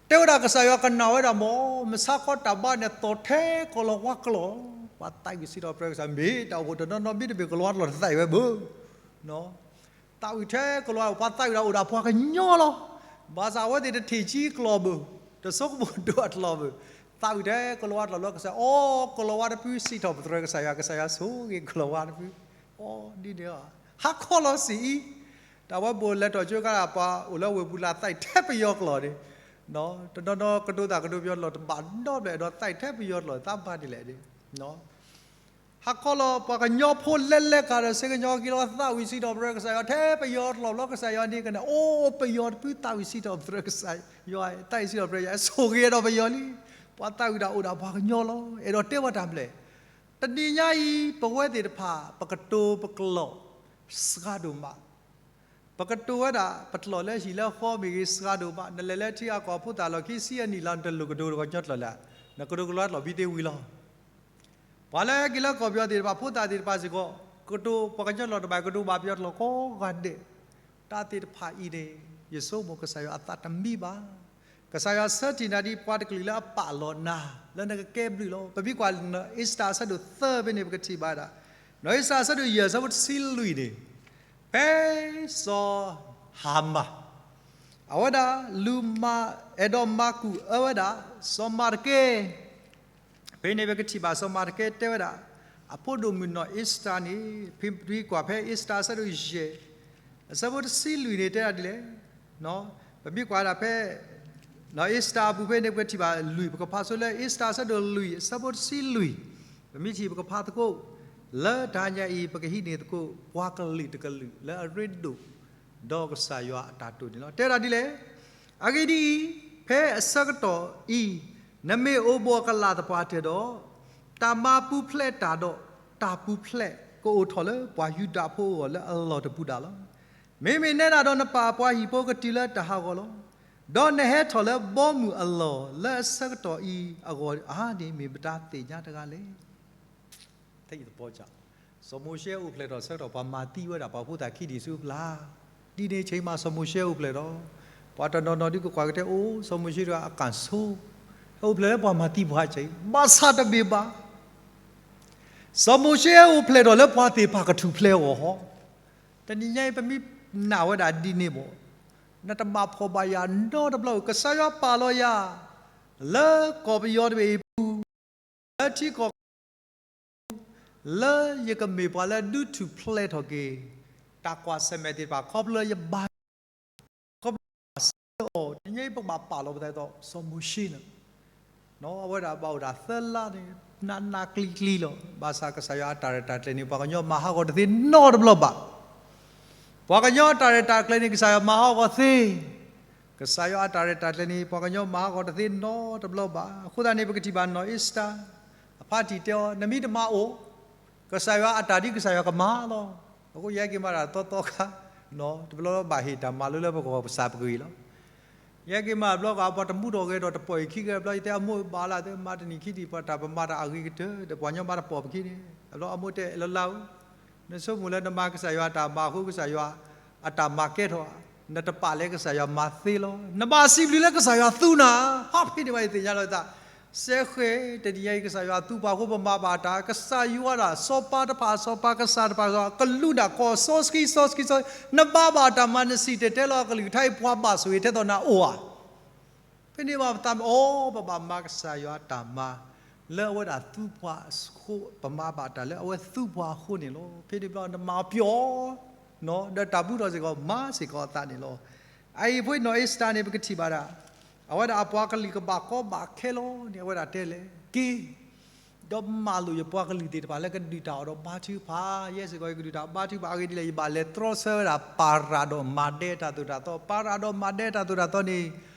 တဲဝဲဒၣ်ကစၢ်ယွၤကနၣ်ဝဲဒၣ်မ့ၢ် မဆါခီတၢ်ဘါန့ၣ် သီၣ်ထဲကလီၤဝါကျိာ်, ပှၤသးဝံၣ်စံးထီၣ်ပတြၢၤကစၢ်ယွၤ မ့ၢ်တၢ်အိၣ်ဖှိၣ်တနီၤနီၤ မ့တမ့ၢ်ကလီၤဝါကျိာ်တသးဝံၣ်ဝဲဘၣ် သးဝံၣ်ထဲကလီၤဝါ, ပှၤသးဝံၣ်ဒၣ်အိၣ်ဒၣ်ပှၤကညီလီၤ. ဘၣ်ဆၣ်အဝဲသ့ၣ်တထံၣ်ကံကျိာ်ဘၣ်, တဆိကမိၣ်ဒိၣ်အကျိာ်ဘၣ်, သးဝံၣ်ထဲကလီၤဝါကျိာ်လီၤ. ကစၢ်, အိ ကလီၤဝါတဖုစံးထီၣ်ပတြၢၤကစၢ်ယွၤ, ကစၢ်ယွၤဆိၣ်ဂ့ၤကလီၤဝါတဖု, အိ ဒ်န့ၣ်, ဟါခီလီၤစံးအံၤ, တၢ်ဝဲဘိးလဲၤထီၣ်ကၠိခါ ပှၤအိၣ်လၢဝ့ၢ်ပူၤလၢ သးဝံၣ်ထဲပယီၤကျိာ်န့ၣ်, တနီၤနီၤကတိၤသးကတိၤပယီၤကျိာ်တဘၣ်နီတဘျီ အဲၣ်ဒိးသးဝံၣ်ထဲပယီၤကျိာ် သးဘၣ်ဒ်လဲၣ်န့ၣ် ဟါခီလီၤ ပှၤကညီဖိလဲၤလဲၤကဒီး စ့ကညီက့ၤလီၤ သးဝံၣ်စံးထီၣ်ပတြၢၤကစၢ်ယွၤ ထဲပယီၤကျိာ်လီၤ. ကစၢ်ယွၤန့ၣ်ကန့ၣ် အိ ပယီၤတဖုသးဝံၣ်စံးထီၣ်ပတြၢၤကစၢ်ယွၤ, သးဝံၣ်စံးထီၣ်ပတြၢၤယွၤ ဆိၣ်ဂ့ၤဒီးပယီၤလံ. ပှၤသးဝံၣ်ဒၣ်အိၣ်ဒၣ်ပှၤကညီလီၤ. အဲၣ်ဒိးတဲဝဲတၢ်ဘျဲၣ်, တနံၤညါအံၤ ပဝဲသ့ၣ်တဖၣ် ပကတိၤပကျိာ် စှၤဒိၣ်မး ပကတိၤဝဲဒၣ် ပကျိာ်လၢဟံၣ်လၢဃီမ့ၢ်ဂ့ၤ စှၤဒိၣ်မး. နလဲၤလၢထံအကီၢ်ဖိသၣ်လီၢ်ခံဆံအနံၣ်လီၤ နတလိၣ်ကတိၤပှၤကညီကျိာ်လၢၤ, နကတိၤကလီၤဝါကျိာ်ဘံသ့ဝံၤလီၤ. ပှၤလၢက့ၤလၢကီၢ်ပယီၤသ့ၣ်တဖၣ် ဖိသၣ်သ့ၣ်တဖၣ်စ့ၢ်ကီး ကတိၤပှၤကညီကျိာ်တဘၣ် ကတိၤဘၣ်ပယီၤကျိာ်ကိးဂၤဒဲး. တၢ်သ့ၣ်တဖၣ်အံၤန့ၣ် ယဆိကမိၣ်ကစၢ်ယွၤအသးတမံဘၣ်. ကစၢ်ယွၤဆၢထံၣ်နၤဒ်ပှၤတကလုာ်လၢအပာ်လီၤနၤ လၢနကကဲဘျုးလီၤ. ပမ့ၢ်ကွၢ် Esther အဆၢဒိၣ်သၢဖဲန့ၣ် ပကထံၣ်ဘၣ်ဒၣ်, Esther အဆၢဒိၣ်ယဲၢ် အဆၢဖိတဆံလွံၢ်န့ၣ်, ဖဲစီၤဟၤမၣ် အဝဲဒၣ် လူၤမၤ အဲၣ်ဒိးမၤကူၣ်အၢဝဲဒၣ် စီၤမၤတကဲ, ဖဲန့ၣ်ပကထံၣ်ဘၣ်စီၤမၤတကဲတဲဝဲဒၣ် အဖိဒိၣ်မုၣ်နီၢ် Esther န့ၣ်, ဖဲပမ့ၢ်ကွၢ်ဖဲ Esther အဆၢဒိၣ်ယဲၢ် အဆၢဖိတဆံလွံၢ်န့ၣ် တဲဒၣ်ဒ်လဲၣ်. ပမ့ၢ်ကွၢ်ဒၣ်ဖဲ Esther အပူၤဖဲန့ၣ် ပကထံၣ်ဘၣ်လွံၢ်, ပကဖးဆိလၢ Esther အဆၢဒိၣ်လွံၢ် အဆၢဖိတဆံလွံၢ်, ပမ့ၢ်ထံၣ်ပကဖးသကိး, လၢတဟါညါအံၤ ပကဟံးန့ၢ်သကိး ပှၤကလုာ်တကလုာ်လၢအရ့ဒိၣ် ဒီးကစၢ်ယွၤအတၢ်တိာ်န့ၣ်လီၤ. တဲဒၣ်ဒ်လဲၣ်, အဂ့ၢ်ဒ်အံၤ, ဖဲအဆၢကတီၢ်အံၤ နမ့ၢ်အိၣ်ဘှီၣ်ကလာ်သပှၢ်တၢၢ်ဒီး, တၢ်မၤပူၤဖျဲးတၢ်ဒီး တၢ်ပူၤဖျဲးကအိၣ်ထီၣ်လၢပှၤယူဒၤဖိအဂီၢ်လၢအလီၢ်တပူၤဒၣ်လီၤ. မ့မ့ၢ်နဲဒၣ်ဒီး နပာ်ပှၤဟံၣ်ဖိကတုၤလၢတၢ်ဟးဂီၤလီၤ. ဒီးနဟဲထီၣ်လၢဘီမုၢ်အလီၢ်လၢအဆၢကတီၢ်အံၤအဂီၢ်ဧါန့ၣ် မ့ၢ်မတၤသ့ၣ်ညါတဂၤလဲၣ်. စီၤမိၤၡ့အိၣ်ဖျဲၣ်ထီၣ်ဆၢကတီၢ် ပှၤမၤသံဝဲဒၣ်ပှၤဖိသၣ်ခံဒံၣ်ဆူအပျၢ်, ဒ်န့ၣ်အဆၢမး စီၤမိၤၡ့အိၣ်ဖျဲၣ်ထီၣ်, ပှၤတနီၤနီၤဒုးကကွၢ်ကတဲအိၣ် စီၤမိၤၡ့တဂၤအကၣ်ဆိ ဟဲအိၣ်ဖျဲၣ်လၢပှၤမၤသံပှၤကဲအံၤ ဘၣ်ဆၣ်တမ့ၢ်ဘၣ်. စီၤမိၤၡ့ဟဲအိၣ်ဖျဲၣ်ထီၣ်လၢပှၤသ့ၣ်တဖၣ်ကထူၣ်ဖျဲးအဂီၢ်ဟီ, တနံၤညါအံၤ ပမ့ၢ်နာ်ဝဲဒၣ်ဒ်န့ၣ်ဘၣ်, နတဘၣ်ဖှီၣ်ဘၣ်ယာ်နီတဘျီ ကစၢ်ယွၤပာ်လီၤယၤ လၢကီၢ်ပယီၤတဘ့ၣ်အံၤပူၤ လၢထံကီၢ် လၢယကမ့ၢ်ပှၤလၢဒုးထူၣ်ဖျဲးထီၣ်က့ၤ တၢ်ကွၢ်ဆၢၣ်မဲာ်သ့ၣ်တဖၣ် ခီဖျိလၢယဘါ ခီဖျိဘၣ်ဆၢအီၤ တနံၤညါအံၤ ပကဘၣ်ပာ်လီၤပသးဒ်သိး စီၤမိၤၡ့န့ၣ် အဝဲဒၣ်ဘၣ်အိၣ်ဒၣ်သၢလါန့ၣ် နးနးကျံၤကျံၤလီၤ. ဘၣ်ဆၣ်ကစၢ်ယွၤအတၢ်ရဲၣ်တၢ်ကျဲၤန့ၣ် ပှၤကညီမၤဟးဂီၤတသ့နီတဘျီဘၣ်. ပှၤကညီအတၢ်ရဲၣ်တၢ်ကျဲၤန့ၣ် ကစၢ်ယွၤမၤဟးဂီၤသ့. ကစၢ်ယွၤအတၢ်ရဲၣ်တၢ်ကျဲၤန့ၣ် ပှၤကညီမၤဟးဂီၤတသ့နီတဘျီဘၣ်. အဃိသတးန့ၣ် ပကထံၣ်ဘၣ်နီၢ်အ့စတၢၤ အဖါတံၢ်တဲအီၤ နမ့ၢ်တမၤအိၣ် ကစၢ်ယွၤအတၢ်ဒ်ကစၢ်ယွၤကမၤလီၤ. အဃိယဟဲက့ၤမၤတၢ်သီသီခါ တဘျီဘၣ်ဟ့ၣ်တၢ်မၤလိလၢပကီၢ်ပစၢ်ပကဂ့ၤလီၤ. ယဟဲက့ၤမၤဘျီကပှၤတမူထီၣ်ဂဲၤထီၣ်တပိာ်အခံဂဲၤဘျီ ယတဲအမိၢ်ဘၣ်လၢ်သ့ မၤတနံၤခံနံၤ ပှၤတၢ်ပမၤတၢ်အဂ့ၤကတၢၢ် ဒီးပှၤကညီမၤတပိာ်ပခံန့ၣ် အဘျီအမိၢ်တဲလၢလၢ်ဧၢ, နဆိကမိၣ်လၢနမၤကစၢ်ယွၤအတၢ်မၤအဃိ ကစၢ်ယွၤအတၢ်မၤကဲထီၣ်ဧါ, နတပာ်လၢကစၢ်ယွၤမၤသ့လီၤ. နဘၣ်စံးဘျုးလၢကစၢ်ယွၤသူနၤ, ဟးဖဲန့ၣ်ဘၣ်ယသ့ၣ်ညါလီၤသး စဲဃဲ တနံၤညါအံၤ ကစၢ်ယွၤသူပှၤအဃိ ပမၤဘၣ်တၢ်, ကစၢ်ယွၤဒၣ် စီၤပၤတဖၣ် စီၤပၤကစၢ်တဖၣ် ကလူးဒၣ်ကီၢ်စီဆှံစီဆှံစီ, နဘၣ်ဘၣ်တၢ်မၤ နစံၣ်တဲၤတဲလီၤအကလုၢ်ကထါအံၤ ပှၤဘၣ်ဆိၣ်ဂ့ၤထဲသိးနၤအိၣ်ဧါ. ဖဲန့ၣ်ဘၣ်ပသးမ့ၢ်အိၣ် ပဘၣ်မၤကစၢ်ယွၤအတၢ်မၤ လၢအဝဲဒၣ်သူပှၤအဃိ, ပမၤဘၣ်တၢ်လၢအဝဲသူပှၤအဃိန့ၣ်လီၤ. ဖဲန့ၣ်ဘျီနမၤပျီ ဒီးတၢ်ဘူးထီၣ်စ့ၢ်ကီး မၤစ့ၢ်ကီးအသးန့ၣ်လီၤ. အအံၤဖဲနီၢ်အ့စတၢၤန့ၣ် ပကထံၣ်ဘၣ်ဒၣ် အဝဲဒၣ်အပှၤကလုာ်ကဘၣ်ကီဘၣ်ခဲလီၤန့ၣ် အဝဲဒၣ်တဲလဲၣ် က့ၤ ဒီးမၤလိာ်ယပှၤကလုာ်သ့ၣ်တဖၣ်လၢကဒုးတၢ်အီၣ်ဒီးဘါထုကဖၣ်, ယဲစ့ၢ်ကီးယကဒုးတၢ်အီၣ်ဘါထုကဖၣ်အဂ့ၢ်ဒ်လဲၣ် ယဘၣ်လဲၤတြီဆၢဝဲဒၣ် ပၤရၤဒီးမၤဒဲတၢ်သိၣ်တၢ်သီ, ပၤရၤဒီးမၤဒဲတၢ်သိၣ်တၢ်သီန့ၣ်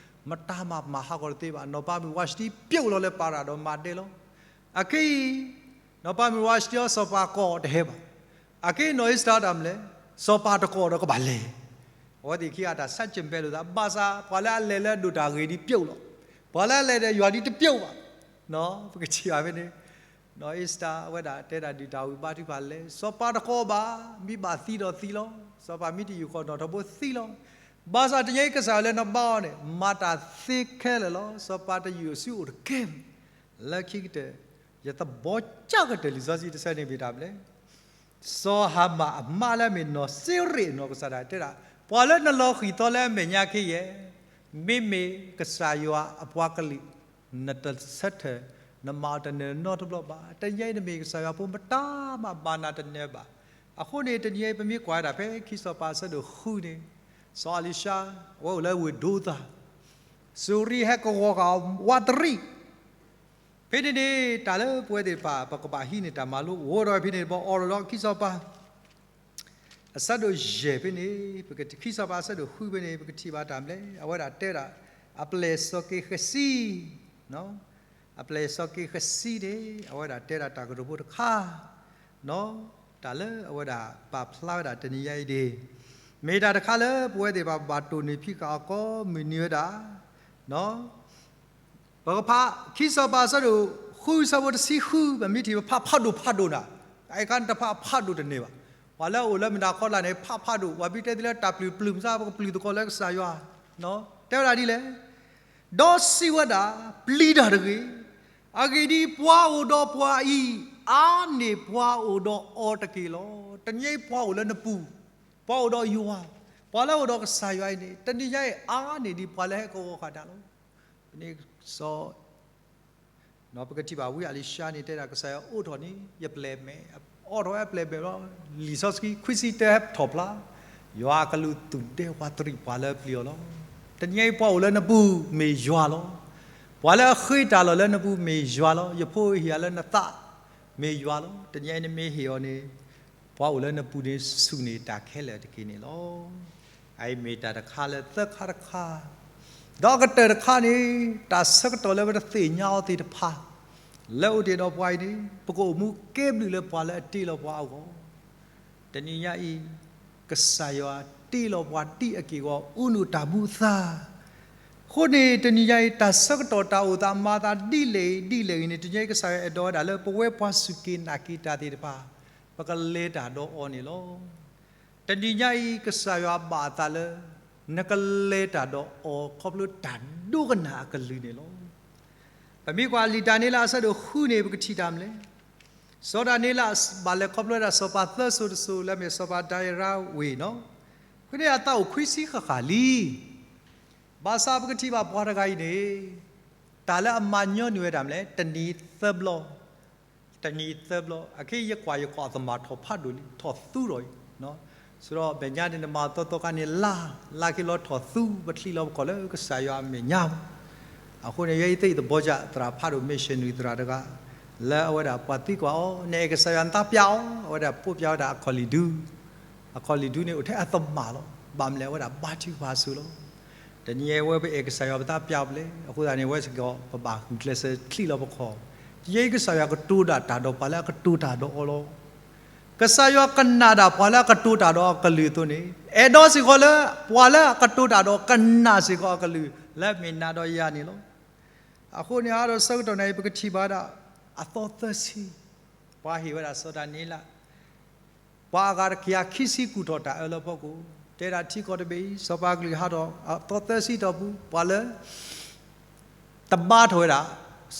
မတၤမၤမၤဟးဂီၤတသ့ဘၣ်. နီၢ်ပၤမုၣ်ဝါရှတံပျိာ်လီၤလၢပၤရၤဒီးမၤဒဲလီၤ. အခဲအံၤ နီၢ်ပၤမုၣ်ဝါရှတံအီၤ စီၤပၤကီၢ်တဟဲဘၣ်. အခဲအံၤနီၢ်အ့စတၢၤဒၣ်မလဲၣ်, စီၤပၤတကီၢ်ဒီးကဘၣ်လဲၤ အဝဲသ့ၣ်ခံဂၤတၢ်ဆၢကမဲလိာ်သး ဘၣ်ဆၣ်ပှၤလၢအလဲၤလၢအဒိၣ်တၢ်ဂ့ၤဒ်ပျိာ်လီၤ. ပှၤလၢအလဲၤဒီးယွၤဒ်တပျိာ်ဘၣ်. ပကထံၣ်ဘၣ်ဖဲန့ၣ် နီၢ်အ့စတၢၤအဝဲဒၣ်တဲဒၣ်ဒုၣ်တၢ်ဝံၤဘါထုကဖၣ်လဲၤ, စီၤပၤတကီၢ်ဘၣ်, မ့ၢ်ဘၣ်သံဒီးသံလီၤ. စီၤပၤမ့ၢ်တယူၢ်ဃီနီၣ်ထီဘိသံလီၤ. ဘၣ်ဆၣ်တနံၤအံၤကစၢ်ယွၤလၢနဘါအီၤန့ၣ် မၤတၢ်သ့ခဲလၢာ်လီၤ. စီၤပၤတယူၢ်အစုအိၣ်တကဲဘၣ်. လၢခံကတၢၢ် ယသဘီကၢ်ကတၢၢ်လံာ်စီဆှံတဆၢန့ၣ်မ့ၢ်တၢ်မနုၤလဲၣ် စီၤဟၤမၣ်အမါလၢအမ့ၢ်နီၢ်စ့ရ့းအနီၢ်ကစၢ်ဒၣ်တဲဒၣ်, ပှၤလၢနလီၤဃံၤသီလၢအမဲာ်ညါခဲအံၤ, မ့မ့ၢ်ကစၢ်ယွၤအပှၤကလုာ်, နတဆၢထၢၣ်, နမၤအီၤတနၢၤနီတဘျီဘၣ်. တနံၤအံၤနမ့ၢ်ကစၢ်ယွၤဖိမတၤမၤဘၣ်နၤတနၢၤဘၣ်. အဃိန့ၣ် တနံၤအံၤပမ့ၢ်ကွၢ်ဝဲဒၣ်ဖဲခံစီၤပၤအဆၢဒိၣ်ဃုန့ၣ်, စီၤအလံၤၡါ အဝဲအိၣ်လၢဝ့ၢ်ဒိသၤ, စူၤရံဟဲကဝီၤဃာ်အီၤဝးတရံး ဖဲန့ၣ်န့ၣ် တၢ်လၢပဝဲသ့ၣ်တဖၣ် ပကဘၣ်ဟံးန့ၢ်တၢ်မၤလိ အိၣ်ဒီးဖဲန့ၣ် ပအိၣ်ဒီးခံစီၤပၤ အဆၢဒိၣ်ယဲၢ်ဖဲန့ၣ်, ပကထံၣ်ခံစီၤပၤအဆၢဒိၣ်ဃုဖဲန့ၣ် ပကထံၣ်ဘၣ်တၢ်မနုၤလဲၣ်, အဝဲဒၣ်တဲဒၣ် အပျဲၢ်စီၤက့ၤဃစံ, အပျဲၢ်စီၤက့ၤဃစံန့ၣ် အဝဲဒၣ်တဲဒၣ်တၢ်ကရၢဖိတခါ တၢ်လၢအဝဲဒၣ်ပာ်ဖျါဝဲဒၣ်တနံၤညါအံၤန့ၣ်, မ့ၢ်တၢ်တခါလၢပဝဲသ့ၣ်တဖၣ်ဘၣ်တိၢ်န့ၢ်ဖံးဃာ်အီၤကိးမုၢ်နံၤဝဲဒၣ် ပကဖးခံစီၤပၤအဆၢဒိၣ်ဃု အဆၢဖိတဆံဃု ပမ့ၢ်ထံၣ်ပဖးဖးဒိၣ်ဖးဒိၣ်နၤ, အအံၤခါန့ၣ်တဖးဖးဒိၣ်တန့ၢ်ဘၣ်. ပှၤလၢအအိၣ်လၢမုၢ်နၤခီလာ်န့ၣ် ဖးဖးဒိၣ်, ပှၤမ့ၢ်တဲသုလၢတၢ်ပျုၢ်ပျုၢ်မစါ ပကပျုၢ်သကိးလၢကစၢ်ယွၤ, တဲဝဲဒၣ်ဒ်လဲၣ်, ဒီးစံးဝဲဒၣ်, ပျံၤတၢ်တဂ့ၤ, အဂ့ၢ်ဒ်အံၤ, ပှၤအိၣ်ဒီးပှၤအံၤ အါန့ၢ်ပှၤအိၣ်ဒီးအီၤတက့ၢ်လီၤ. တနံၤအံၤပှၤအိၣ်လၢနပူၤ, ပှၤအိၣ်ဒီးယွၤ, ပှၤလၢအအိၣ်ဒီးကစၢ်ယွၤအံၤန့ၣ် တနံၤညါအံၤ အါန့ၢ်ဒ်ပှၤလၢဟဲကဝီၤဃာ်နၤလီၤ. ဖဲန့ၣ်စီၤ ပကထံၣ်ဘၣ်ဝံအလံၤၡါန့ၣ် တဲဒၣ်ကစၢ်ယွၤအိးထီၣ်န့ၢ်ယပျဲၢ်မဲာ်, အိးထီၣ်ဝဲအပျဲၢ်မဲာ်လီၤ. လံာ်စီဆှံခွံဆံတၢဟဲထီၣ်ဖျါ, ယွၤအကလူးသူၣ်ဒဲဝးတရံးပှၤလၢအပျံၤအီၤလီၤ. တနံၤအံၤပှၤအိၣ်လၢနပူၤမ့ၢ်ယွၤလီၤ. ပှၤလၢအဃ့တၢ်လီၢ်လၢနပူၤမ့ၢ်ယွၤလီၤ. ယဖိဟ့ၣ်ယၤလၢနသးမ့ၢ်ယွၤလီၤ. တနံၤအံၤနမ့ၢ်ဟ့ၣ်အီၤန့ၣ် ပှၤအိၣ်လၢနပူၤန့ၣ်ဆူၣ်န့ၢ်တၢ်ခဲလၢာ်တက့ၢ်န့ၣ်လီၤ. အအံၤမ့ၢ်တၢ်တခါလၢသၢခါတခါ, ဒီးအကတၢၢ်တခါန့ၣ် တၢ်ဆၢကတီၢ်လၢပတသ့ၣ်ညါအီၤသ့ၣ်တဖၣ် လၢအိၣ်တ့ၢ်ဒီးပှၤအံၤန့ၣ် ပကအိၣ်မူကဲဘျုးလၢပှၤလၢအတ့လီၤပှၤအဂီၢ် တနံၤညါအံၤ ကစၢ်ယွၤတ့လီၤပှၤတံၢ်အက့ၢ်အဂီၤ အူနုာ်တၢ်မူအသါ, အဃိန့ၣ် တနံၤညါအံၤ တၢ်ဆၢကတီၢ်တၢ်အိၣ်သးမၤသးဒ်လဲၣ်ဂ့ၤ ဒ်လဲၣ်ဂ့ၤန့ၣ် တနံၤညါအံၤ ကစၢ်ယွၤအဲၣ်ဒိးဝဲဒၣ်လၢ ပဝဲပှၤစူၢ်က့ၤနာ်က့ၤတၢ်သ့ၣ်တဖၣ် ပကလဲၤတၢ်ဒီးအီၤန့ၣ်လီၤ. တနံၤညါအံၤ ကစၢ်ယွၤဘၣ်အသးလၢ နကလဲၤတၢ်ဒီးအီၤခီဖျိတၢ်ဒိကနၣ်အကလုၢ်န့ၣ်လီၤ. ပမ့ၢ်ကွၢ်လံာ်ဒၤနံးယ့လးအဆၢဒိၣ်ဃုန့ၣ် ပကထံၣ်တၢ်မနုၤလဲၣ်. စီၤဒၤနံးယ့လးဘၣ်လဲၤခီဖျိဝဲဒၣ်စီၤပၤသၢစိၤတစိၤ လၢအမ့ၢ်စီၤပၤဒၤရံယၤဝ့ၢ်နီၤ. အဃိန့ၣ်အသးအိၣ်ခွံဆံဃၣ်ဃၣ်လံ. ဘၣ်ဆၣ်ပကထံၣ်ဘၣ်ပှၤတဂၤအံၤန့ၣ် တၢ်လၢအမၤညီနုၢ်ဝဲဒၣ်မနုၤလဲၣ်, တနံၤသၢဘျီ တနံၤသၢဘျီ, အခဲအံၤယကွၢ်ယကွၢ်အီၤသမၣ်ထီၣ်ဖးဒိၣ်လံ, ထီၣ်သူထီၣ်အံၤ, ဆိဒီးမဲာ်ညါန့ၣ် နမၤသီသီခါန့ၣ် လါ, လါခ့လီၤထီၣ်သူ ပချံးလီၤပခီၣ်လၢကစၢ်ယွၤအမဲာ်ညါ. အဃိန့ၣ် ယဲအံၤသ့ၣ်ယသဘီကၢ် သရၣ်ဖးဒိၣ် missionary သရၣ်တဂၤ လၢအဝဲဒၣ်ပှၤသံကွၢ်အီၤ နအဲၣ်ကစၢ်ယွၤ နသးပျးအီၤ, အဝဲဒၣ်ပိာ်ပျးဝဲဒၣ်အခီၣ်လံၣ်ဒူ အခီၣ်လံၣ်ဒူန့ၣ် အိၣ်ထဲအသမၣ်လီၤ. ဘၣ်မနုၤလဲၣ် အဝဲဒၣ်ဘါထုကဖၣ်အစိၤလီၤ. တနံၤအံၤဝဲပအဲၣ်ကစၢ်ယွၤပသးပျးအီၤပလဲၣ်. အဃိသတးန့ၣ် ဝဲစ့ၢ်ကီး ပဘၣ်ဂုာ်ကျဲးစၢးချံးလီၤပခီၣ်. တနံၤအံၤကစၢ်ယွၤကတိၤဒၣ်တၢ်ဒီးပှၤလၢအကတိၤတၢ်ဒီးအီၤလီၤ. ကစၢ်ယွၤကနၣ်ဒၣ်ပှၤလၢအကတိၤတၢ်ဒီးအီၤအကလုၢ်အသိးန့ၣ် အဲၣ်ဒိးစ့ၢ်ကီးလၢ ပှၤလၢအကတိၤတၢ်ဒီးအီၤကနၣ်စ့ၢ်ကီးအကလုၢ် လၢအမ့ၢ်နၤဒီးယၤန့ၣ်လီၤ. အဃိန့ၣ် အါဒီးဆၢကတီၢ်န့ၣ် ပကထံၣ်ဘၣ်ဒၣ် အသီသၢဆံ ပှၤဟ့ၣ်ဝဲဒၣ်စီၤဒၤနံးယ့လး ပှၤအဂၤတကယၤခံဆံကူၣ်ထီၣ်တၢ်အၢလၢဖီခိၣ်, တဲဒၣ်ထံကီၢ်တဘ့ၣ်အံၤ စီၤပၤကလုၢ်ဟးထီၣ် အသီသၢဆံတီၢ်ပူၤ ပှၤလၢ တဘါထီၣ်ဝဲဒၣ်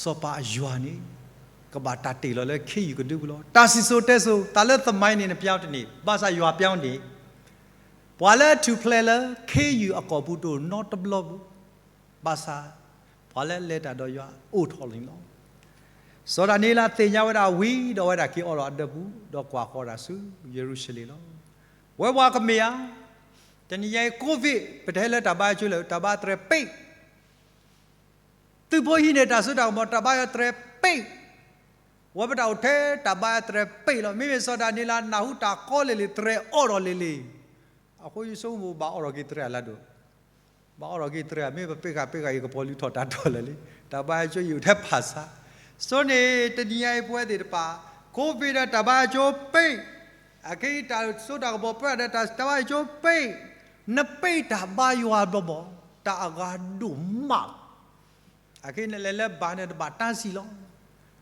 စီၤပၤအယွၤန့ၣ် ကဘၣ်တၢ်တ့ၢ်လီၤလၢခ့ယုၢ်ကဒုပူၤလီၤ. တၢ်စံၣ်စိၤတဲစိၤ တၢ်လၢသမိုင်းန့ၣ် နပြောင်းတန့ၢ်, ဘၣ်ဆၣ်ယွၤပြောင်းန့ၢ်. ပှၤလၢအထူၣ်ဖျဲးလၢခ့ယုၢ်အကီၢ်ပူၤတအိၣ်နီတဘျီပူၤ, ဘၣ်ဆၣ် ပှၤလၢအလဲၤတၢ်ဒီးယွၤအိၣ်ထီၣ်န့ၣ်လီၤ. စီၤဒၤနံးယ့လးသ့ၣ်ညါဝဲဒၣ်ဝံၤဒီး အဝဲဒၣ်က့ၤအိးထီၣ်အဒၢးပူၤ ဒီးကွၢ်ဃီၤတၢ်ဆူယရူၤၡလ့ၣ်လီၤ. ဝဲပှၤကမ့ၢ်ဧါ, တနံၤညါအံၤ COVID ပတဟဲလၢတၢ်ဘါအကၠိလၢ တၢ်ဘါတြဲၤပ့း သုးဖိဟံးန့ၢ် တၢ်စိတၢ်ကမီၤ တၢ်ဘါယွၤတြဲၤပ့း, ဝဲပတၢ်အိၣ်ထဲတၢ်ဘါယွၤတြဲၤပ့းလီၤ. မ့မ့ၢ်စီၤဒၤနံးယ့လးနၢ်ဟူတၢ်ကီလၢာ်လၢာ် တြဲၤအိးထီၣ်လၢာ်လၢာ်, အဃိယဆိကမိၣ် ဘၣ်အိးထီၣ်က့ၤတြဲၤအလၢဒိၣ်, ဘၣ်အိးထီၣ်က့ၤတြဲၤ မ့ၢ်ပပ့းဃာ်ပ့းဃာ်အံၤ ကပီၤလူၤထီၣ်တၢ်ထီၣ်လၢာ်လံ, တၢ်ဘါယွၤကၠိအံၤအိၣ်ထဲဖၣ်ဆါ. ဆိန့ၣ် တနံၤညါအံၤပဝဲသ့ၣ်တဖၣ် COVID ဒီးတၢ်ဘါယွၤကၠိပ့း, အခဲအံၤတၢ်စိတၢ်ကမီၤပှဲၤဒီးတၢ်ဘါယွၤကၠိပ့း, နပ့းတၢ်ဘါယွၤဘျီဘျီ တၢ်အဂၤဒိၣ်မးလီၤ. အခဲအံၤနလဲၤလၢဘၣ်န့ၣ် တဘၣ်တၢ်စံၣ်လီၤ.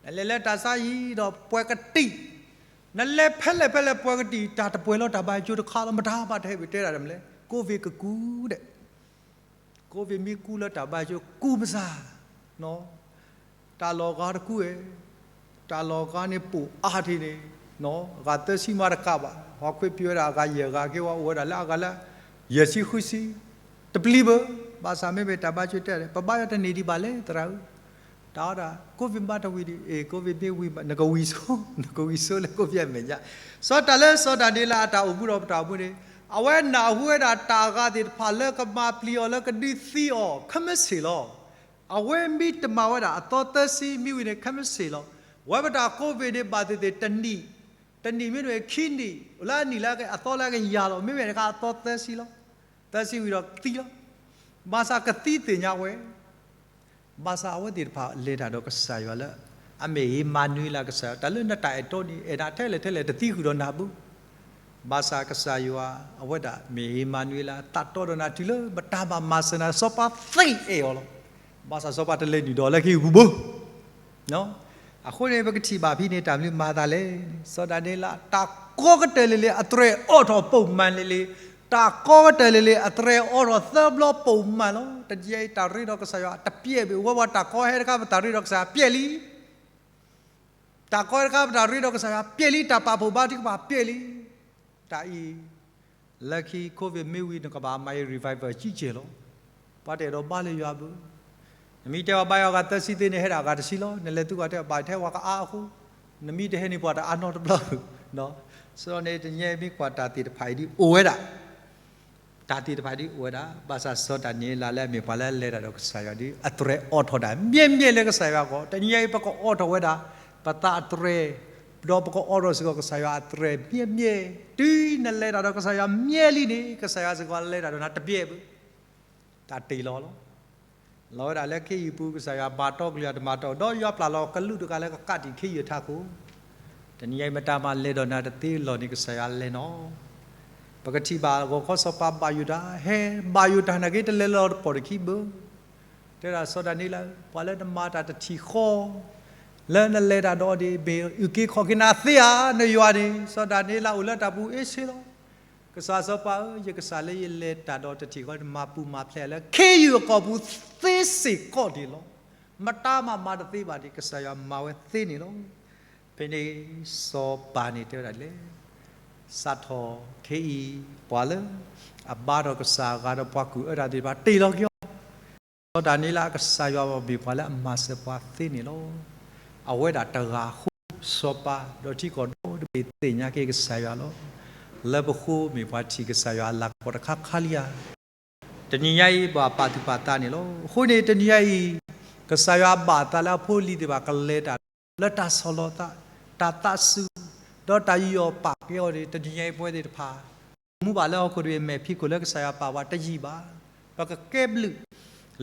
နလဲၤလၢတၢ်ဆါဟံၣ်ဒီးပှဲၤကတံာ်, နလဲၤဖဲလဲၣ်ဖဲလဲၣ်ပှဲၤကတံာ် တၢ်တပှဲၤလီၤတၢ်ဘါယွၤကၠိတခါလီၤ. မတၤဘၣ်တဟဲဝံၤတဲဒၣ်မနုၤလဲၣ်, COVID ကကူးဒဲး COVID မ့ၢ်ကူးလၢတၢ်ဘါယွၤကၠိကူးမစၢ်, တၢ်လီၢ်ဂၤတကူးဝဲ, တၢ်လီၢ်ဂၤန့ၣ်ပိာ်အါထီၣ်န့ၣ်, အဂၤသၢဆံမးတကးဘၣ်, ဟီၣ်ခိၣ်ပှဲၤဝဲဒၣ်အဂၤယဲၢ်ဂၤ က့ၤဝဲအိၣ်ဝဲဒၣ်လၢအဂၤလၢ ယဲၢ်ဆံဃုဆံ, တပျံၤဘၢ, ဘၣ်ဆၣ်မ့မ့ၢ်တၢ်ဘါယွၤကၠိတဲဒၣ် ပဘါယွၤတန့ၢ်ဒံးဘၣ်လဲၣ်သရၣ်ဧၢ, တၢ်အီဒၣ် COVID ဘၣ်တဝံၤဒံး, အဲ COVID မ့ၢ်ဝံၤ နကဝံၤဆိ, နကဝံၤဆိလၢ COVID အမဲာ်ညါ. စီၤတၢ်လၢစီၤဒၤနံးယ့လးအတၢ်အိၣ်မူဒီးပတၢ်အိၣ်မူန့ၣ်, အဝဲနၢ်ဟူဝဲဒၣ်တၢ်အဂၤသ့ၣ်တဖၣ်လၢကမၤပျံၤအီၤလၢကဒုးသံအီၤ ခဲမုၢ်ဆ့ၣ်လီၤ. အဝဲမ့ၢ်တမၤဝဲဒၣ်အသီသၢဆံမ့ၢ်ဝံၤန့ၣ် ခဲမုၢ်ဆ့ၣ်လီၤ. ဝဲပတၢ် COVID န့ၣ် ဘၣ်သ့ၣ်သ့ၣ်တနံၣ်, တနံၣ်မ့တမ့ၢ်ခံနံၣ်, လၢအနံၣ်လၢအသီလၢအကယၤလီၤ. မ့မ့ၢ်တခါအသီသၢဆံလီၤ. သၢဆံဝံၤဒီးသံလီၤ. ဘၣ်ဆၣ်ကသံသ့ၣ်ညါဝဲ ဘၣ်ဆၣ်အဝဲသ့ၣ်တဖၣ်လဲၤတၢ်ဒီးကစၢ်ယွၤလၢ အမ့ၢ်အ့မၤနူၤအ့လးကစၢ်ယွၤ, တၢ်လၢနတၢ်အဲၣ်တီန့ၣ် အဲၣ်နၤထဲလဲၣ်ထဲလဲၣ် တသံဃုာ်ဒီးနၤဘၣ်. ဘၣ်ဆၣ်ကစၢ်ယွၤ အဝဲဒၣ်မ့ၢ်အ့မၤနူၤအ့လး သးတီဒီးနၤတုၤလၢပတၢ်ဘၣ်မၤစၢၤနၤ စီၤပၤသ့အဲၣ်အီၤလီၤ. ဘၣ်ဆၣ်စီၤပၤတလဲၤနုာ်ဒီးလၢခံပူၤဘၣ်. အဃိန့ၣ် ပကထံၣ်ဘၣ်ဖဲန့ၣ် တၢ်မနုၤမၤသးလဲၣ်န့ၣ် စီၤဒၤနံးယ့လး တၢ်ကီကတၢၢ်လံၤလံၤ အတြဲၤအိးထီၣ်ပိာ်မၣ်လံၤလံၤ, တၢ်ကီကတၢၢ်လံၤလံၤ အတြဲၤအိးထီၣ်သၢဘျီပိာ်မၣ်လီၤ. တနံၤအံၤ တၢ်ရ့ဒီးကစၢ်ယွၤတပျဲဘၣ်. ဝဲပှၤတၢ်ကီဟဲတခါ ပတၢ်ရ့ဒီးကစၢ်ယွၤပျဲလံ. တၢ်ကီဟဲတခါ ပတၢ်ရ့ဒီးကစၢ်ယွၤပျဲလံ, တၢ်ပာ်ဖှိၣ်ဘါထုကဖၣ်ပျဲလံ. တၢ်အံၤ လၢခံ COVID မ့ၢ်ဝံၤ နကဘၣ်မၤအံၤ revival ကံကဲၢ်လီၤ. ပှၤတအဲၣ်ဒိးဘါလၢယွၤဘၣ်. နမ့ၢ်တဲပှၤဘါယွၤအဂၤသၢဆံသ့န့ၣ် ဟဲဒၣ်အဂၤတဆံလီၤ. နလဲၤသုးကီၢ်တဲဘၣ်ထဲပှၤကအါအဃိ, နမ့ၢ်တဟဲန့ၣ် ပှၤတအါနီတဘျီဘၣ်. ဆိဒီးန့ၣ် တနံၤအံၤမ့ၢ်ကွၢ်တၢ်သ့ၣ်တဖၣ်အံၤဒ်အိၣ်ဝဲဒၣ် တၢ်သ့ၣ်တဖၣ်ဒ်အိၣ်ဝဲဒၣ်, ဘၣ်ဆၣ်စီၤဒၤနံးယ့လးလၢအမ့ၢ်ပှၤလၢအလဲၤတၢ်ဒီးကစၢ်ယွၤဒီး အတြဲၤအိးထီၣ်ဒၣ်မ့ၢ်မ့ၢ်လၢကစၢ်ယွၤအဂီၢ်. တနံၤအံၤ ပကအိးထီၣ်ဝဲဒၣ် ပသးအတြဲၤ, ဒီးပကအိးထီၣ်စ့ၢ်ကီးကစၢ်ယွၤအတြဲၤမ့ၢ်မ့ၢ်, တုၤနလဲၤတၢ်ဒီးကစၢ်ယွၤမ့ၢ်လံန့ၣ် ကစၢ်ယွၤစ့ၢ်ကီးလဲၤတၢ်ဒီးနၤတဘျဲဘၣ်. တၢ်တ့ၢ်လီၤလီၤ. လီၤဝဲဒၣ်လၢခ့ယုၢ်ပူၤ ကစၢ်ယွၤမၤတီကလုၢ်အတမၤတီ, ဒီးယွၤပျၢ်လီၤကလူးတဂၤလၢကကးတံာ်ခ့ယုၢ်အထးခိၣ်. တနံၤအံၤ မတၤမၤလဲၤဒီးနၤတသ့လီၢ်န့ၣ် ကစၢ်ယွၤလဲၤနီၤ. ပကထံၣ်ဘၣ်ဂီၤခီစီၤပၤဘၣ်ယိၣ်တၢ်, ဟဲဘၣ်ယိၣ်တၢ်နာ်က့ တလဲၤလီၤတပီၢ်တခံဘၣ်. တဲဒၣ်စီၤဒၤနံးယ့လး, ပှၤလၢနမၤတၢ်တထံၣ်ဃီ လၢနလဲၤတၢ်ဒီးအီၤဒ်အံၤ မ့ၢ်အုၣ်က့ၤခီၣ်က့ၤနၤသ့ဧါ, နယွၤန့ၣ်. စီၤဒၤနံးယ့လးအိၣ်လၢတၢ်ပူၤအ့ဆ့လီၤ. ကစၢ်စီၤပၤဧၢ, ယကစၢ်လၢယလဲၤတၢ်ဒီးတထံၣ်ဃီ မၤပူၤမၤဖျဲးလၢခ့ယုၢ်အကီၢ်ပူၤသ့စ့ၢ်ကီးန့ၣ်လီၤ. မတၤမးမၤတသ့ဘၣ်ဒံး ကစၢ်ယွၤမၤဝဲသ့န့ၣ်လီၤ. ဖဲန့ၣ်စီၤပၤန့ၣ်တဲဝဲဒၣ်လဲၣ်, စးထီၣ်ခဲအံၤ ပှၤလၢအဘါထီၣ်ကစၢ်အဂၤဒီးပှၤကူၣ်အၢတၢ်သ့ၣ်တဖၣ် တ့ၢ်လီၤက့ၤအီၤ စီၤဒၤနံးယ့လး ကစၢ်ယွၤမ့ၢ်ပှၤလၢအမၤစၢၤပှၤသ့န့ၣ်လီၤ. အဝဲဒၣ်တဂၤအဃိ စီၤပၤဒီးထံကီၢ်ဒီတဘ့ၣ်သ့ၣ်ညါက့ၤကစၢ်ယွၤလီၤ. လၢပဃိမ့ၢ်ပှၤထံၣ်ကစၢ်ယွၤအလၤကပီၤတခါခါလံဧါ. တနံၤညါအံၤ ပှၤပာ်သူၣ်ပာ်သးန့ၣ်လီၤ. အဃိန့ၣ် တနံၤညါအံၤ ကစၢ်ယွၤဘၣ်အသးလၢအဖိအလံၤသ့ၣ်တဖၣ်ကလဲၤတၢ် လၢတၢ်ဆီၣ်လီၤသး, တၢ်သးစူၤ, ဒီးတၢ်ယူးယီၣ်ပာ်ကဲအီၤန့ၣ် တနံၤညါအံၤပဝဲသ့ၣ်တဖၣ် အိၣ်မူဘၣ်လၢဟီၣ်ခိၣ်တဘ့ၣ် မဲာ်ဖံးခိၣ်လၢကစၢ်ယွၤပာ်ပှၤတယံာ်ဘၣ်. ပကကဲဘျုး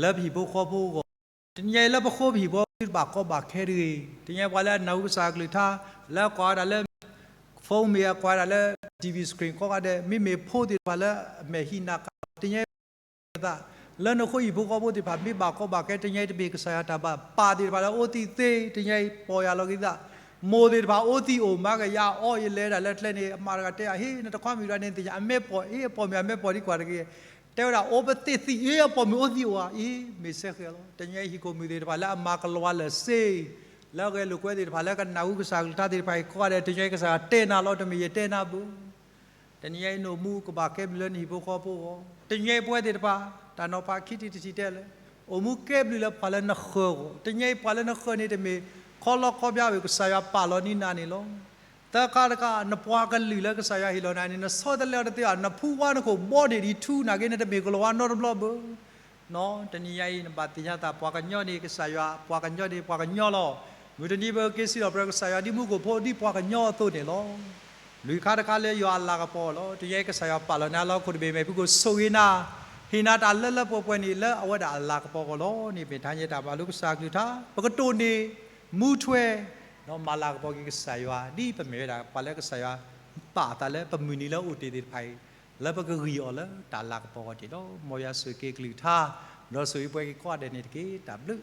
လၢပဟံၣ်ဖိဃီဖိအဂီၢ်, တနံၤညါအံၤလၢပဃိပဟံၣ်ဖိဃီဖိတဘၣ်ကီဘၣ်ခဲတဂ့ၤ. တနံၤညါပှၤလၢအနၢ်ဟူကစၢ်အကလုၢ်ကထါ လၢအကွၢ်ဝဲဒၣ်လၢ phone မ့ၢ်အကွၢ်ဝဲဒၣ်လၢ T V screen ကိးဂၤဒဲး မ့မ့ၢ်ဖိသ့ၣ်တဖၣ်လၢအမဲာ်ဟံးနၤကၤ တနံၤညါအံၤ သး လၢနဃိဟံၣ်ဖိဃီဖိသ့ၣ်တဖၣ် မ့ၢ်ဘၣ်ကီဘၣ်ခဲ တနံၤညါအံၤတဘ့ၣ် ကစၢ်ယွၤတၢ်ဘၣ်ပာ်သ့ၣ်တဖၣ်လၢအအိၣ်သံၣ်သ့ တနံၤညါအံၤ ပီၢ်ယၢ်လီၤက့ၤသး, မိၢ်သ့ၣ်တဖၣ်အိၣ်သံၣ်အိၣ်မးကယၤအီၣ် ယလဲၤဒၣ်လၢကျဲန့ၣ် အမါတဂၤတဲယၤ ဟ့ၣ် နတခွါမံၤဒၣ်န့ၣ်သ့ၣ်ညါ အမဲာ်ပီၢ် အ့ အပီၢ်မ့ၢ်အမဲာ်ပီၢ်ဒ်ကွၢ်တဂ့ၤ, တဲဝဲဒၣ် အိၣ်ပသ့ၣ်သံၣ် အ့ အပီၢ်မ့ၢ်အိၣ်သံၣ်အိၣ်ဧါ အ့ မ့ၢ်စဲဃဲၤလီၤ. တနံၤညါအံၤဟံၣ်ခိၣ်မုၣ်သ့ၣ်တဖၣ်လၢအမၤကလီၤဝါလၢာ်စ့ လၢအဂဲၤလိာ်ကွဲသ့ၣ်တဖၣ်လၢကနၢ်ဟူကစၢ်အကလုၢ်ကထါသ့ၣ်တဖၣ်အံၤ ကိးဂၤဒဲး တနံၤညါအံၤကစၢ်ယွၤတဲနၤလီၤ တမ့ၢ်ယတဲနၤဘၣ် တနံၤညါအံၤနအိၣ်မူကဘၣ်ကဲဘျုးလၢနဟံၣ်ဖိဃီဖိအဂီၢ်, တနံၤညါအံၤပဝဲသ့ၣ်တဖၣ် တၢ်နီၤဖးခံထံၣ်တထံၣ်တဲလၢ အိၣ်မူကဲဘျုးလၢပှၤလၢနဃၢၤအဂီၢ်, တနံၤညါအံၤပှၤလၢနဃၢၤန့ၣ်တမ့ၢ် ခီလီခီပျါဝဲ ကစၢ်ယွၤပာ်လီၤန့ၢ်နၤန့ၣ်လီၤ. သၢခါတခါ နပှၤကလုာ်လၢကစၢ်ယွၤဟ့ၣ်လီၤနၤန့ၣ် နဆီတလဲအီၤတသ့ဘၣ်, နဖူဝါနခိၣ်ဘီဒ့ၣ်ဒံးထူနၤက့ နတမ့ၢ်ကလီၤဝါနီတဘျီဘၣ် တနံၤညါအံၤ နဘၣ်သ့ၣ်ညါသး ပှၤကညီန့ၣ် ကစၢ်ယွၤ ပှၤကညီန့ၣ် ပှၤကညီလီၤ. မုၢ်တနံၤပက့ၤစံးထီၣ်ပတြၢၤကစၢ်ယွၤဒ်မူခိၣ်ဖိ ဒ်ပှၤကညီအသိးန့ၣ်လီၤ. လွံၢ်ခါတခါလၢယွၤအလၤကပီၤလီၤ. တနံၤညါအံၤကစၢ်ယွၤပာ်လီၤနၤလၢဟီၣ်ခိၣ်တဘ့ၣ် မဲာ်ဖံးခိၣ်ဆိၣ်ဂ့ၤနၤ, ဟ့ၣ်နၤတၢ်လၢလၢပှဲၤပှဲၤန့ၣ် လၢအဝဲဒၣ်အလၤကပီၤအဂီၢ်လီၤ. န့ၣ်မ့ၢ်တၢ်ဟါညါတၢ်မၤလိကစၢ်အကလုၢ်ကထါ ပကတိၢ်န့ၢ် မူထွဲ ဒီးမၤလၤကပီၤက့ၤကစၢ်ယွၤ ဒ်ပမ့ၢ်ဝဲဒၣ်ပှၤလၢကစၢ်ယွၤပာ်အသးလၢပမုၢ်နံၤလၢအအိၣ်တ့ၢ်သ့ၣ်တဖၣ်အံၤ လၢပကဂံၢ်အီၤလၢတၢ်လၤကပီၤအဂီၢ်တ့ၢ်လီၤ. မ်ယွၤဆိၣ်ဂ့ၤက့ၤကလုၢ်ကထါ ဒီးဆိၣ်ဂ့ၤပှၤကိးဂၤဒဲးန့ၣ်တက့ၢ်. တၢ်ဘျုး